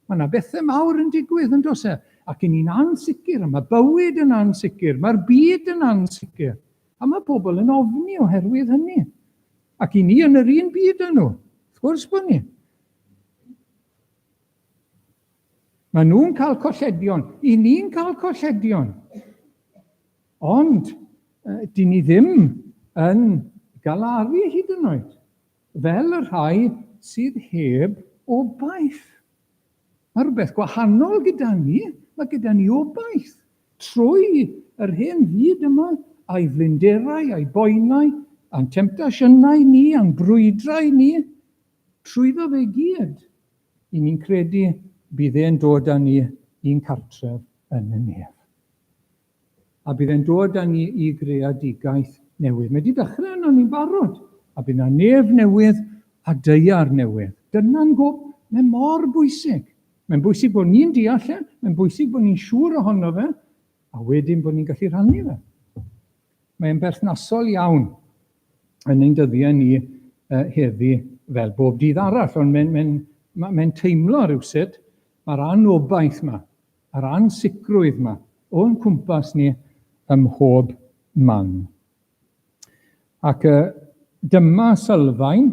[SPEAKER 1] Mae yna bethau mawr yn digwydd, yn does e? Ac i ni'n ansicr, a mae bywyd yn ansicr, mae'r byd yn ansicr. A mae pobl yn ofni oherwydd hynny. Ac i ni yn yr un byd â nhw. Wrth gwrs bod ni. Mae nhw'n cael colledion, i ni'n cael colledion. Ond, dyn ni ddim yn galaru hyd yn oed, fel y rhai sydd heb obaith. Mae rhywbeth gwahanol gyda ni, mae gyda ni obaith. Trwy yr hen fyd yma, a'i flinderau, a'i boenau, a'n temtasiynau ni, a'n brwydrau ni, trwyddo fe gyd, i ni'n credu bydd e'n dod â ni i'n cartref yn y nef. A bydd e'n dod â ni i greadigaeth newydd. Mae wedi dechrau yno ni'n barod. A bydd yna nef newydd a daear newydd. Dyna'n gob, mae mor bwysig. Mae'n bwysig bod ni'n deall e, mae'n bwysig bod ni'n siŵr ohono fe, a wedyn bod ni'n gallu rhannu fe. Mae'n berthnasol iawn yn ein dyddiau ni heddi fel bob dydd arall, ond mae'n mae mae, mae teimlo rhywsut, mae'r anobaith yma, yr ansicrwydd yma o'n cwmpas ni ym mhob man. Ac dyma sylfaen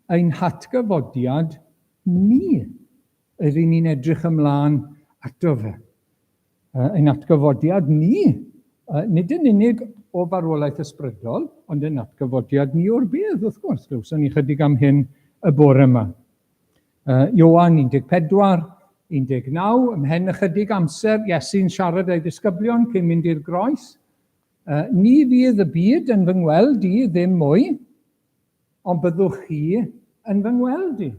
[SPEAKER 1] ein hatgyfodiad ni, yr un ni'n edrych ymlaen ato fe. Ein atgyfodiad ni, nid yn unig o farwolaeth ysbrydol, ond ein atgyfodiad ni o'r bedd, wrth gwrs. Glywson ni chydig am hyn y bore yma. Ioan 14, 19, ymhen ychydig amser, Iesu'n siarad â'i ddisgyblion cyn mynd i'r groes. Ni fydd y byd yn fy ngweld i ddim mwy, Ond byddwch chi yn fy ngweld i.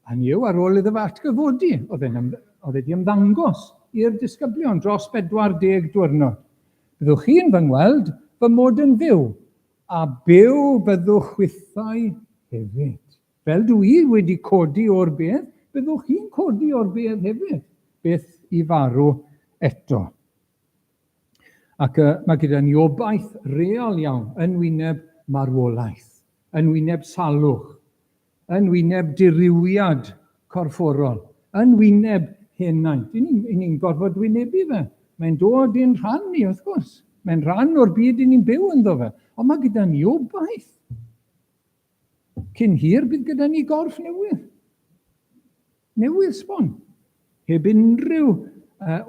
[SPEAKER 1] Hynny yw, ar ôl iddo fe atgyfodi, oedd e'n oedd e wedi ymddangos i'r disgyblion dros 40 diwrnod. Byddwch chi'n fy ngweld fy mod yn fyw, a byw byddwch chwithau hefyd. Fel dw i wedi codi o'r bedd, byddwch chi'n codi o'r bedd hefyd, byth i farw eto. Ac mae gyda ni obaith real iawn yn wyneb marwolaeth, yn wyneb salwch, yn wyneb dirywiad corfforol, yn wyneb henaint. I ni'n ni gorfod wynebu fe. Mae'n dod i'n rhan ni, wrth gwrs. Mae'n rhan o'r byd i ni'n byw ynddo fe. Ond mae gyda ni obaith. Cyn hir bydd gyda ni gorff newydd. Newydd sbon. Heb unrhyw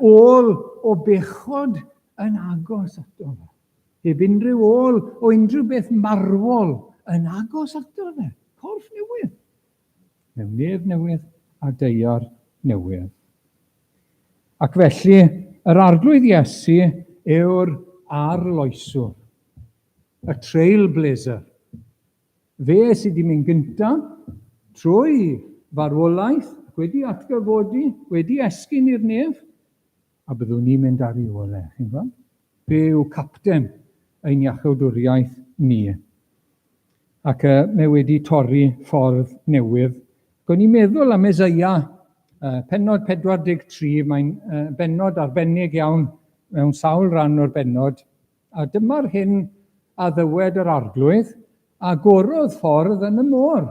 [SPEAKER 1] ôl o bechod yn agos ato fe. Heb unrhyw ôl o unrhyw beth marwol yn agos ato fe. Corff newydd. Mewn nef newydd a daear newydd. Ac felly, yr Arglwydd Iesu yw'r arloeswr, y trailblazer. Fe sydd wedi mynd gyntaf trwy farwolaeth ac wedi atgyfodi, wedi esgyn i'r nef, a byddwn ni'n mynd ar ei ôl e, chi'n gweld? Fe yw capten ein iachawdwriaeth ni. Ac uh, mae wedi torri ffordd newydd. Gwni i'n meddwl am Eseia, uh, pennod 43, mae'n uh, bennod arbennig iawn mewn sawl rhan o'r bennod, A dyma'r hyn a ddywed yr Arglwydd, Agorodd ffordd yn y môr,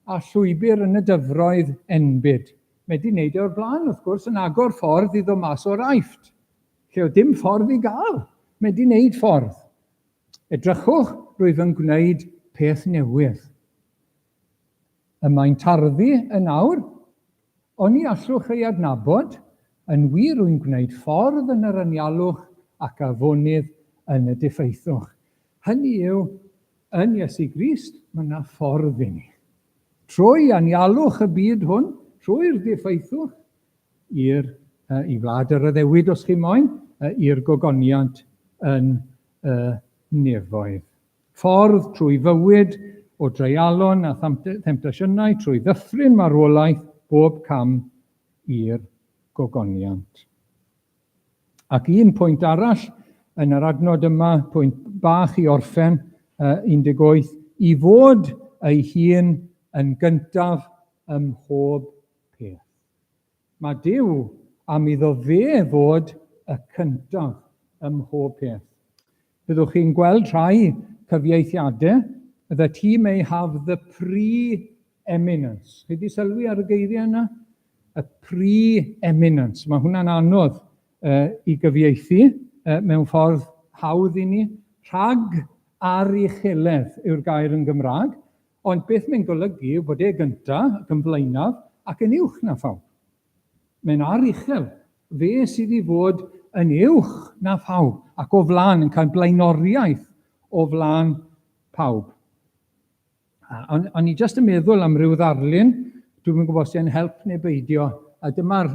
[SPEAKER 1] a llwybr yn y dyfroedd enbyd. Mae 'di wneud e o'r blaen, wrth gwrs, yn agor ffordd i ddod mas o'r Aifft, lle oedd dim ffordd i gael. Mae 'di wneud ffordd. Edrychwch, rwyf yn gwneud peth newydd. Y mae'n tarddu yn awr, oni allwch ei adnabod? Yn wir, rwy'n gwneud ffordd yn yr anialwch ac afonydd yn y diffaethwch. Hynny yw, yn Iesu Grist, mae yna ffordd i ni. Trwy anialwch y byd hwn, trwy'r diffaethwch, i'r, i wlad yr addewid os chi moyn, i'r gogoniant yn y nefoedd. Ffordd trwy fywyd o dreialon a themtasiynau, trwy ddyffryn marwolaeth, bob cam i'r gogoniant. Ac un pwynt arall yn yr adnod yma, pwynt bach i orffen, 18, i fod ei hun yn gyntaf ym mhob peth. Mae Duw am iddo fe fod y cyntaf ym mhob peth. Byddwch chi'n gweld rhai cyfieithiadau, that he may have the pre-eminence. Chi wedi sylwi ar y geiriau yna? Y pre-eminence. Mae hwnna'n anodd i gyfieithu mewn ffordd hawdd i ni. Rhag arucheledd yw'r gair yn Gymraeg, ond beth mae'n golygu yw bod e gyntaf ac yn flaenaf ac yn uwch na phawb. Mae'n aruchel. Fe sydd i fod yn uwch na phawb ac o flaen, yn cael blaenoriaeth o flaen pawb. O'n, on i jyst yn meddwl am ryw ddarlun, dwi'm yn gwybod os e'n help neu beidio, a dyma'r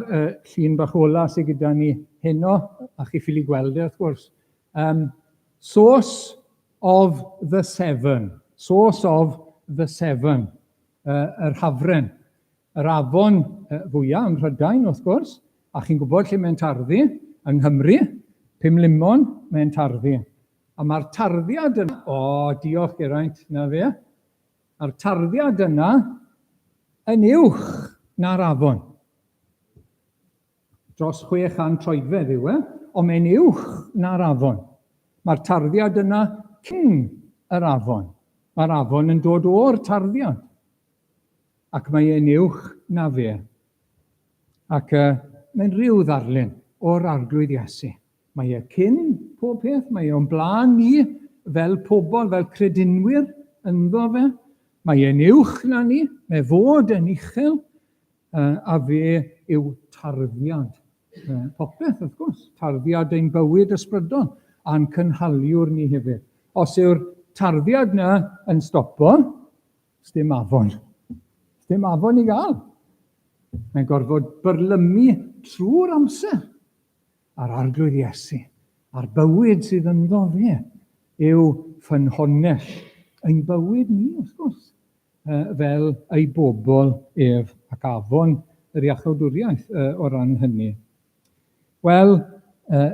[SPEAKER 1] llun bach ola sydd gyda ni heno, a chi ffili gweld e wrth gwrs. Source of the Severn, Source of the Severn, yr Hafren, yr afon fwyaf ym Mhrydain wrth gwrs, a chi'n gwybod lle mae'n tarddu, yng Nghymru, Pumlumon mae'n tarddu. A mae'r tarddiad yna... O, diolch Geraint, na fe. A'r tarddiad yna yn uwch na'r afon. Dros 600 troedfedd yw e, ond mae'n uwch na'r afon. Mae'r tarddiad yna cyn yr afon. Mae'r afon yn dod o'r tarddiad. Ac mae e'n uwch na fe. Ac uh, mae'n rhyw ddarlun o'r Arglwydd Iesu. Mae e cyn pob peth, mae e o'n blaen ni fel pobl, fel credinwyr ynddo fe. Mae e'n uwch na ni, mae fod yn uchel, a fe yw tarddiad popeth, wrth gwrs, tarddiad ein bywyd ysbrydol a'n cynhaliwr ni hefyd. Os yw'r tarddiad na yn stopo, sdim afon. Sdim afon i gael. Mae'n gorfod byrlymu trwy'r amser. A'r Arglwydd Iesu, a'r bywyd sydd ynddo fe, yw ffynhonnell ein bywyd ni, wrth gwrs, fel ei bobl ef ac afon yr iachawdwriaeth o ran hynny. Wel,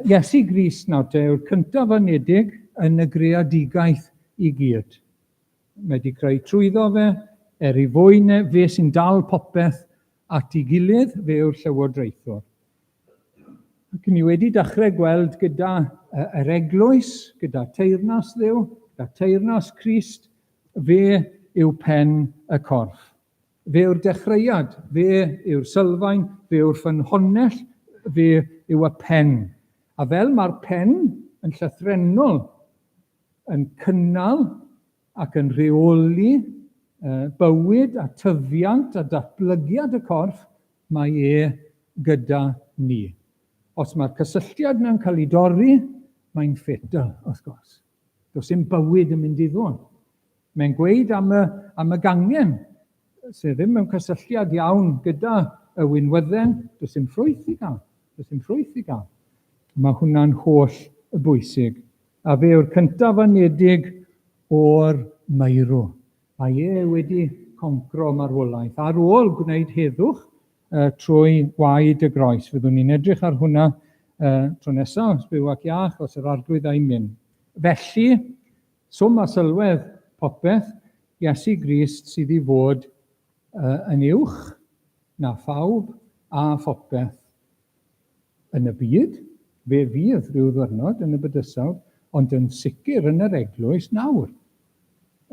[SPEAKER 1] Iesu Grist nawr te yw'r cyntaf anedig yn y greadigaeth i gyd. Mae wedi creu trwyddo fe, er ei fwyn e, fe sy'n dal popeth at ei gilydd, fe yw'r llywodraethwr. Ac ni wedi dechrau gweld gyda yr eglwys, gyda teyrnas Dduw, gyda teyrnas Crist, fe yw pen y corff. Fe yw'r dechreuad, fe yw'r sylfaen, fe yw'r ffynhonnell, fe yw y pen. A fel mae'r pen yn llythrennol yn cynnal ac yn rheoli bywyd a tyfiant a datblygiad y corff, mae e gyda ni. Os mae'r cysylltiad yna'n cael ei dorri, mae'n fatal, wrth gwrs. Does dim bywyd yn mynd i ddod. Mae'n gweud am y, am y gangen, sydd ddim mewn cysylltiad iawn gyda y winwydden, does dim ffrwyth i gael. Does dim ffrwyth i gael. Mae hwnna'n holl bwysig. A fe yw'r cyntaf anedig o'r meirw. Mae e wedi concro marwolaeth ar ôl gwneud heddwch trwy waed y groes. Fyddwn ni'n edrych ar hwnna tro nesaf, os byw ac iach, os yr Arglwydd a'i myn. Felly, swm a sylwedd popeth, Iesu Grist sydd i fod yn uwch na phawb a phopeth yn y byd, fe fydd rhyw ddwyrnod yn y bydysawd, ond yn sicr yn yr eglwys nawr.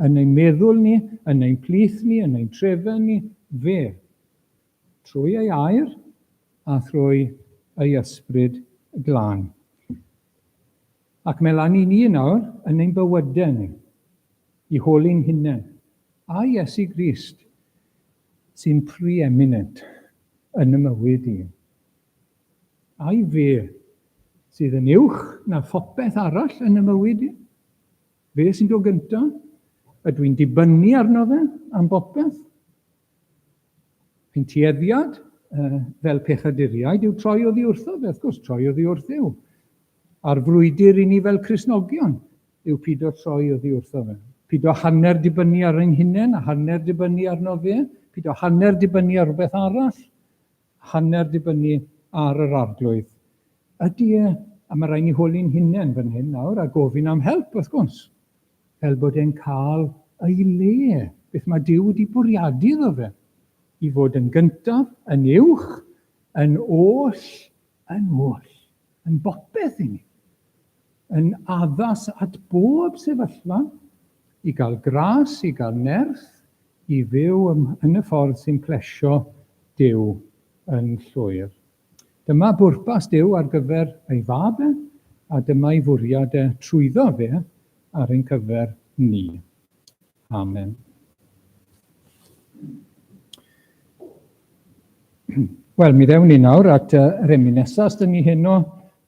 [SPEAKER 1] Yn ein meddwl ni, yn ein plith ni, yn ein trefau ni, fe, trwy ei air a thrwy ei ysbryd glân. Ac mae lan i ni nawr yn ein bywydau ni, i holi'n hunain, a Iesu Grist sy'n preeminent yn y mywyd i? Ai fe sydd yn uwch na phopeth arall yn y mywyd i? Fe sy'n dod gyntaf? Ydw i'n dibynnu arno fe am bopeth? Ein tueddiad fel pechaduriaid yw troi oddi wrtho fe, wrth gwrs, troi oddi wrth Dduw. A'r frwydr i ni fel Cristnogion yw pido troi oddi wrtho fe. Pido hanner dibynnu ar ein hunain a hanner dibynnu arno fe, pido hanner dibynnu ar rhywbeth arall, hanner dibynnu ar yr Arglwydd. Ydy e, a mae rhaid ni holi'n hunain fan hyn nawr a gofyn am help, wrth gwrs, fel bod e'n cael ei le, beth mae Duw wedi bwriadu iddo fe, i fod yn gyntaf, yn uwch, yn oll, yn oll, yn bopeth i ni, yn addas at bob sefyllfa. i gael gras, i gael nerth, i fyw yn y ffordd sy'n plesio Duw yn llwyr. Dyma bwrpas Duw ar gyfer ei fab e, a dyma'i fwriad e trwyddo fe ar ein cyfer ni. Amen. Wel, mi ddewn ni nawr at yr emyn nesaf sydd ni heno.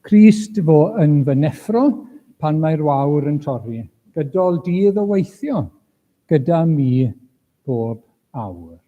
[SPEAKER 1] Crist fo yn fy neffro pan mae'r wawr yn torri. Gydol dydd o weithio gyda mi bob awr.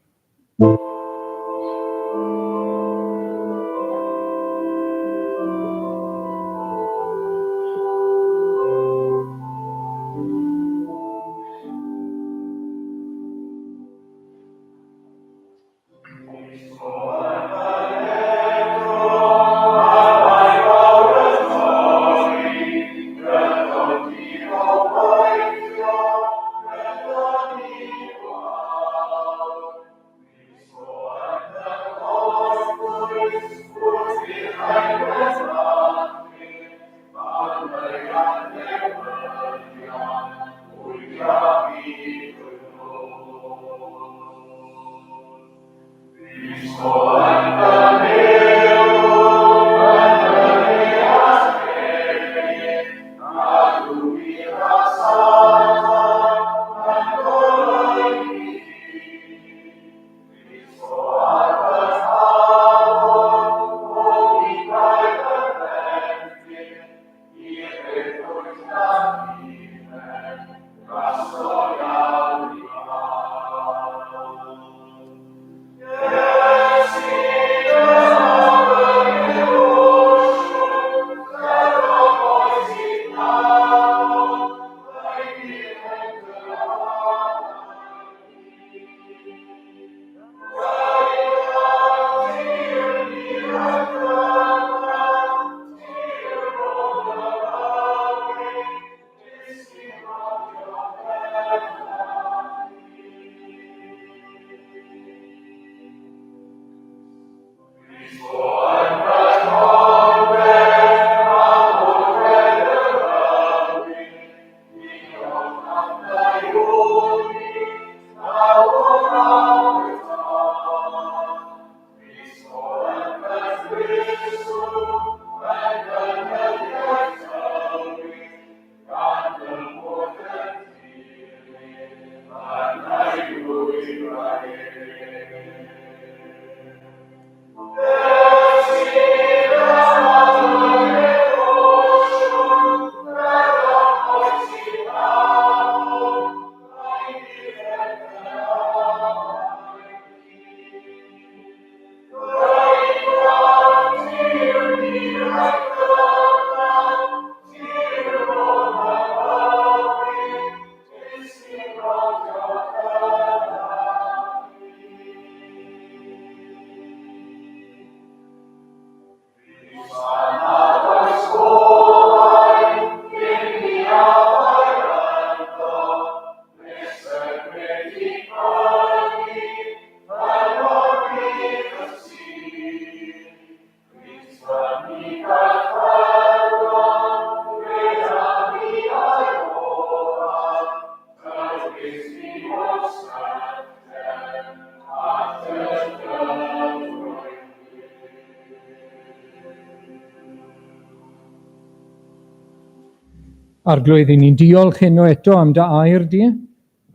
[SPEAKER 1] Arglwydd, i ni'n diolch heno eto am dy air di,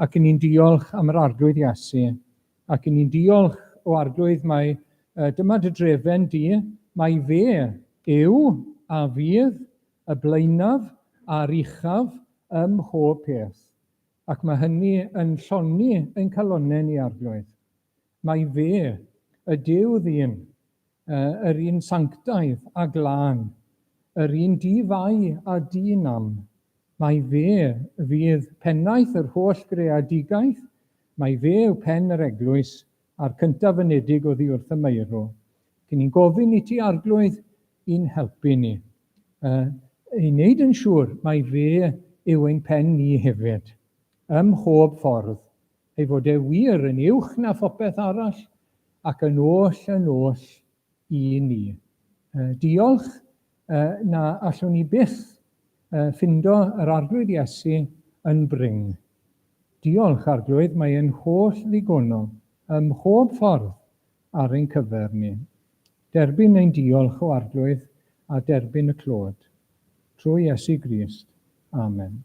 [SPEAKER 1] ac i ni'n diolch am yr Arglwydd Iesu, ac i ni'n diolch o Arglwydd mai dyma dy drefen di, mai fe yw a fydd y blaenaf a'r uchaf ym mhob peth. Ac mae hynny yn llonni ein calonnau ni, Arglwydd. Mai fe, y Duw ddyn, yr un sanctaidd a glân, yr un di-fai a di-nam, mai fe fydd pennaeth yr holl greadigaeth, mai fe yw pen yr eglwys a'r cyntaf-anedig oddi wrth y meirw. Cyn ni'n gofyn i ti, Arglwydd, i'n helpu ni, i wneud yn siŵr mai fe yw ein pen ni hefyd, ym mhob ffordd, ei fod e wir yn uwch na phopeth arall ac yn oll yn oll i ni. Diolch na allwn ni byth ffindo yr Arglwydd Iesu yn brin. Diolch, Arglwydd, mae e'n holl ddigonol ym mhob ffordd ar ein cyfer ni. Derbyn ein diolch, o Arglwydd, a derbyn y clod. Trwy Iesu Grist. Amen.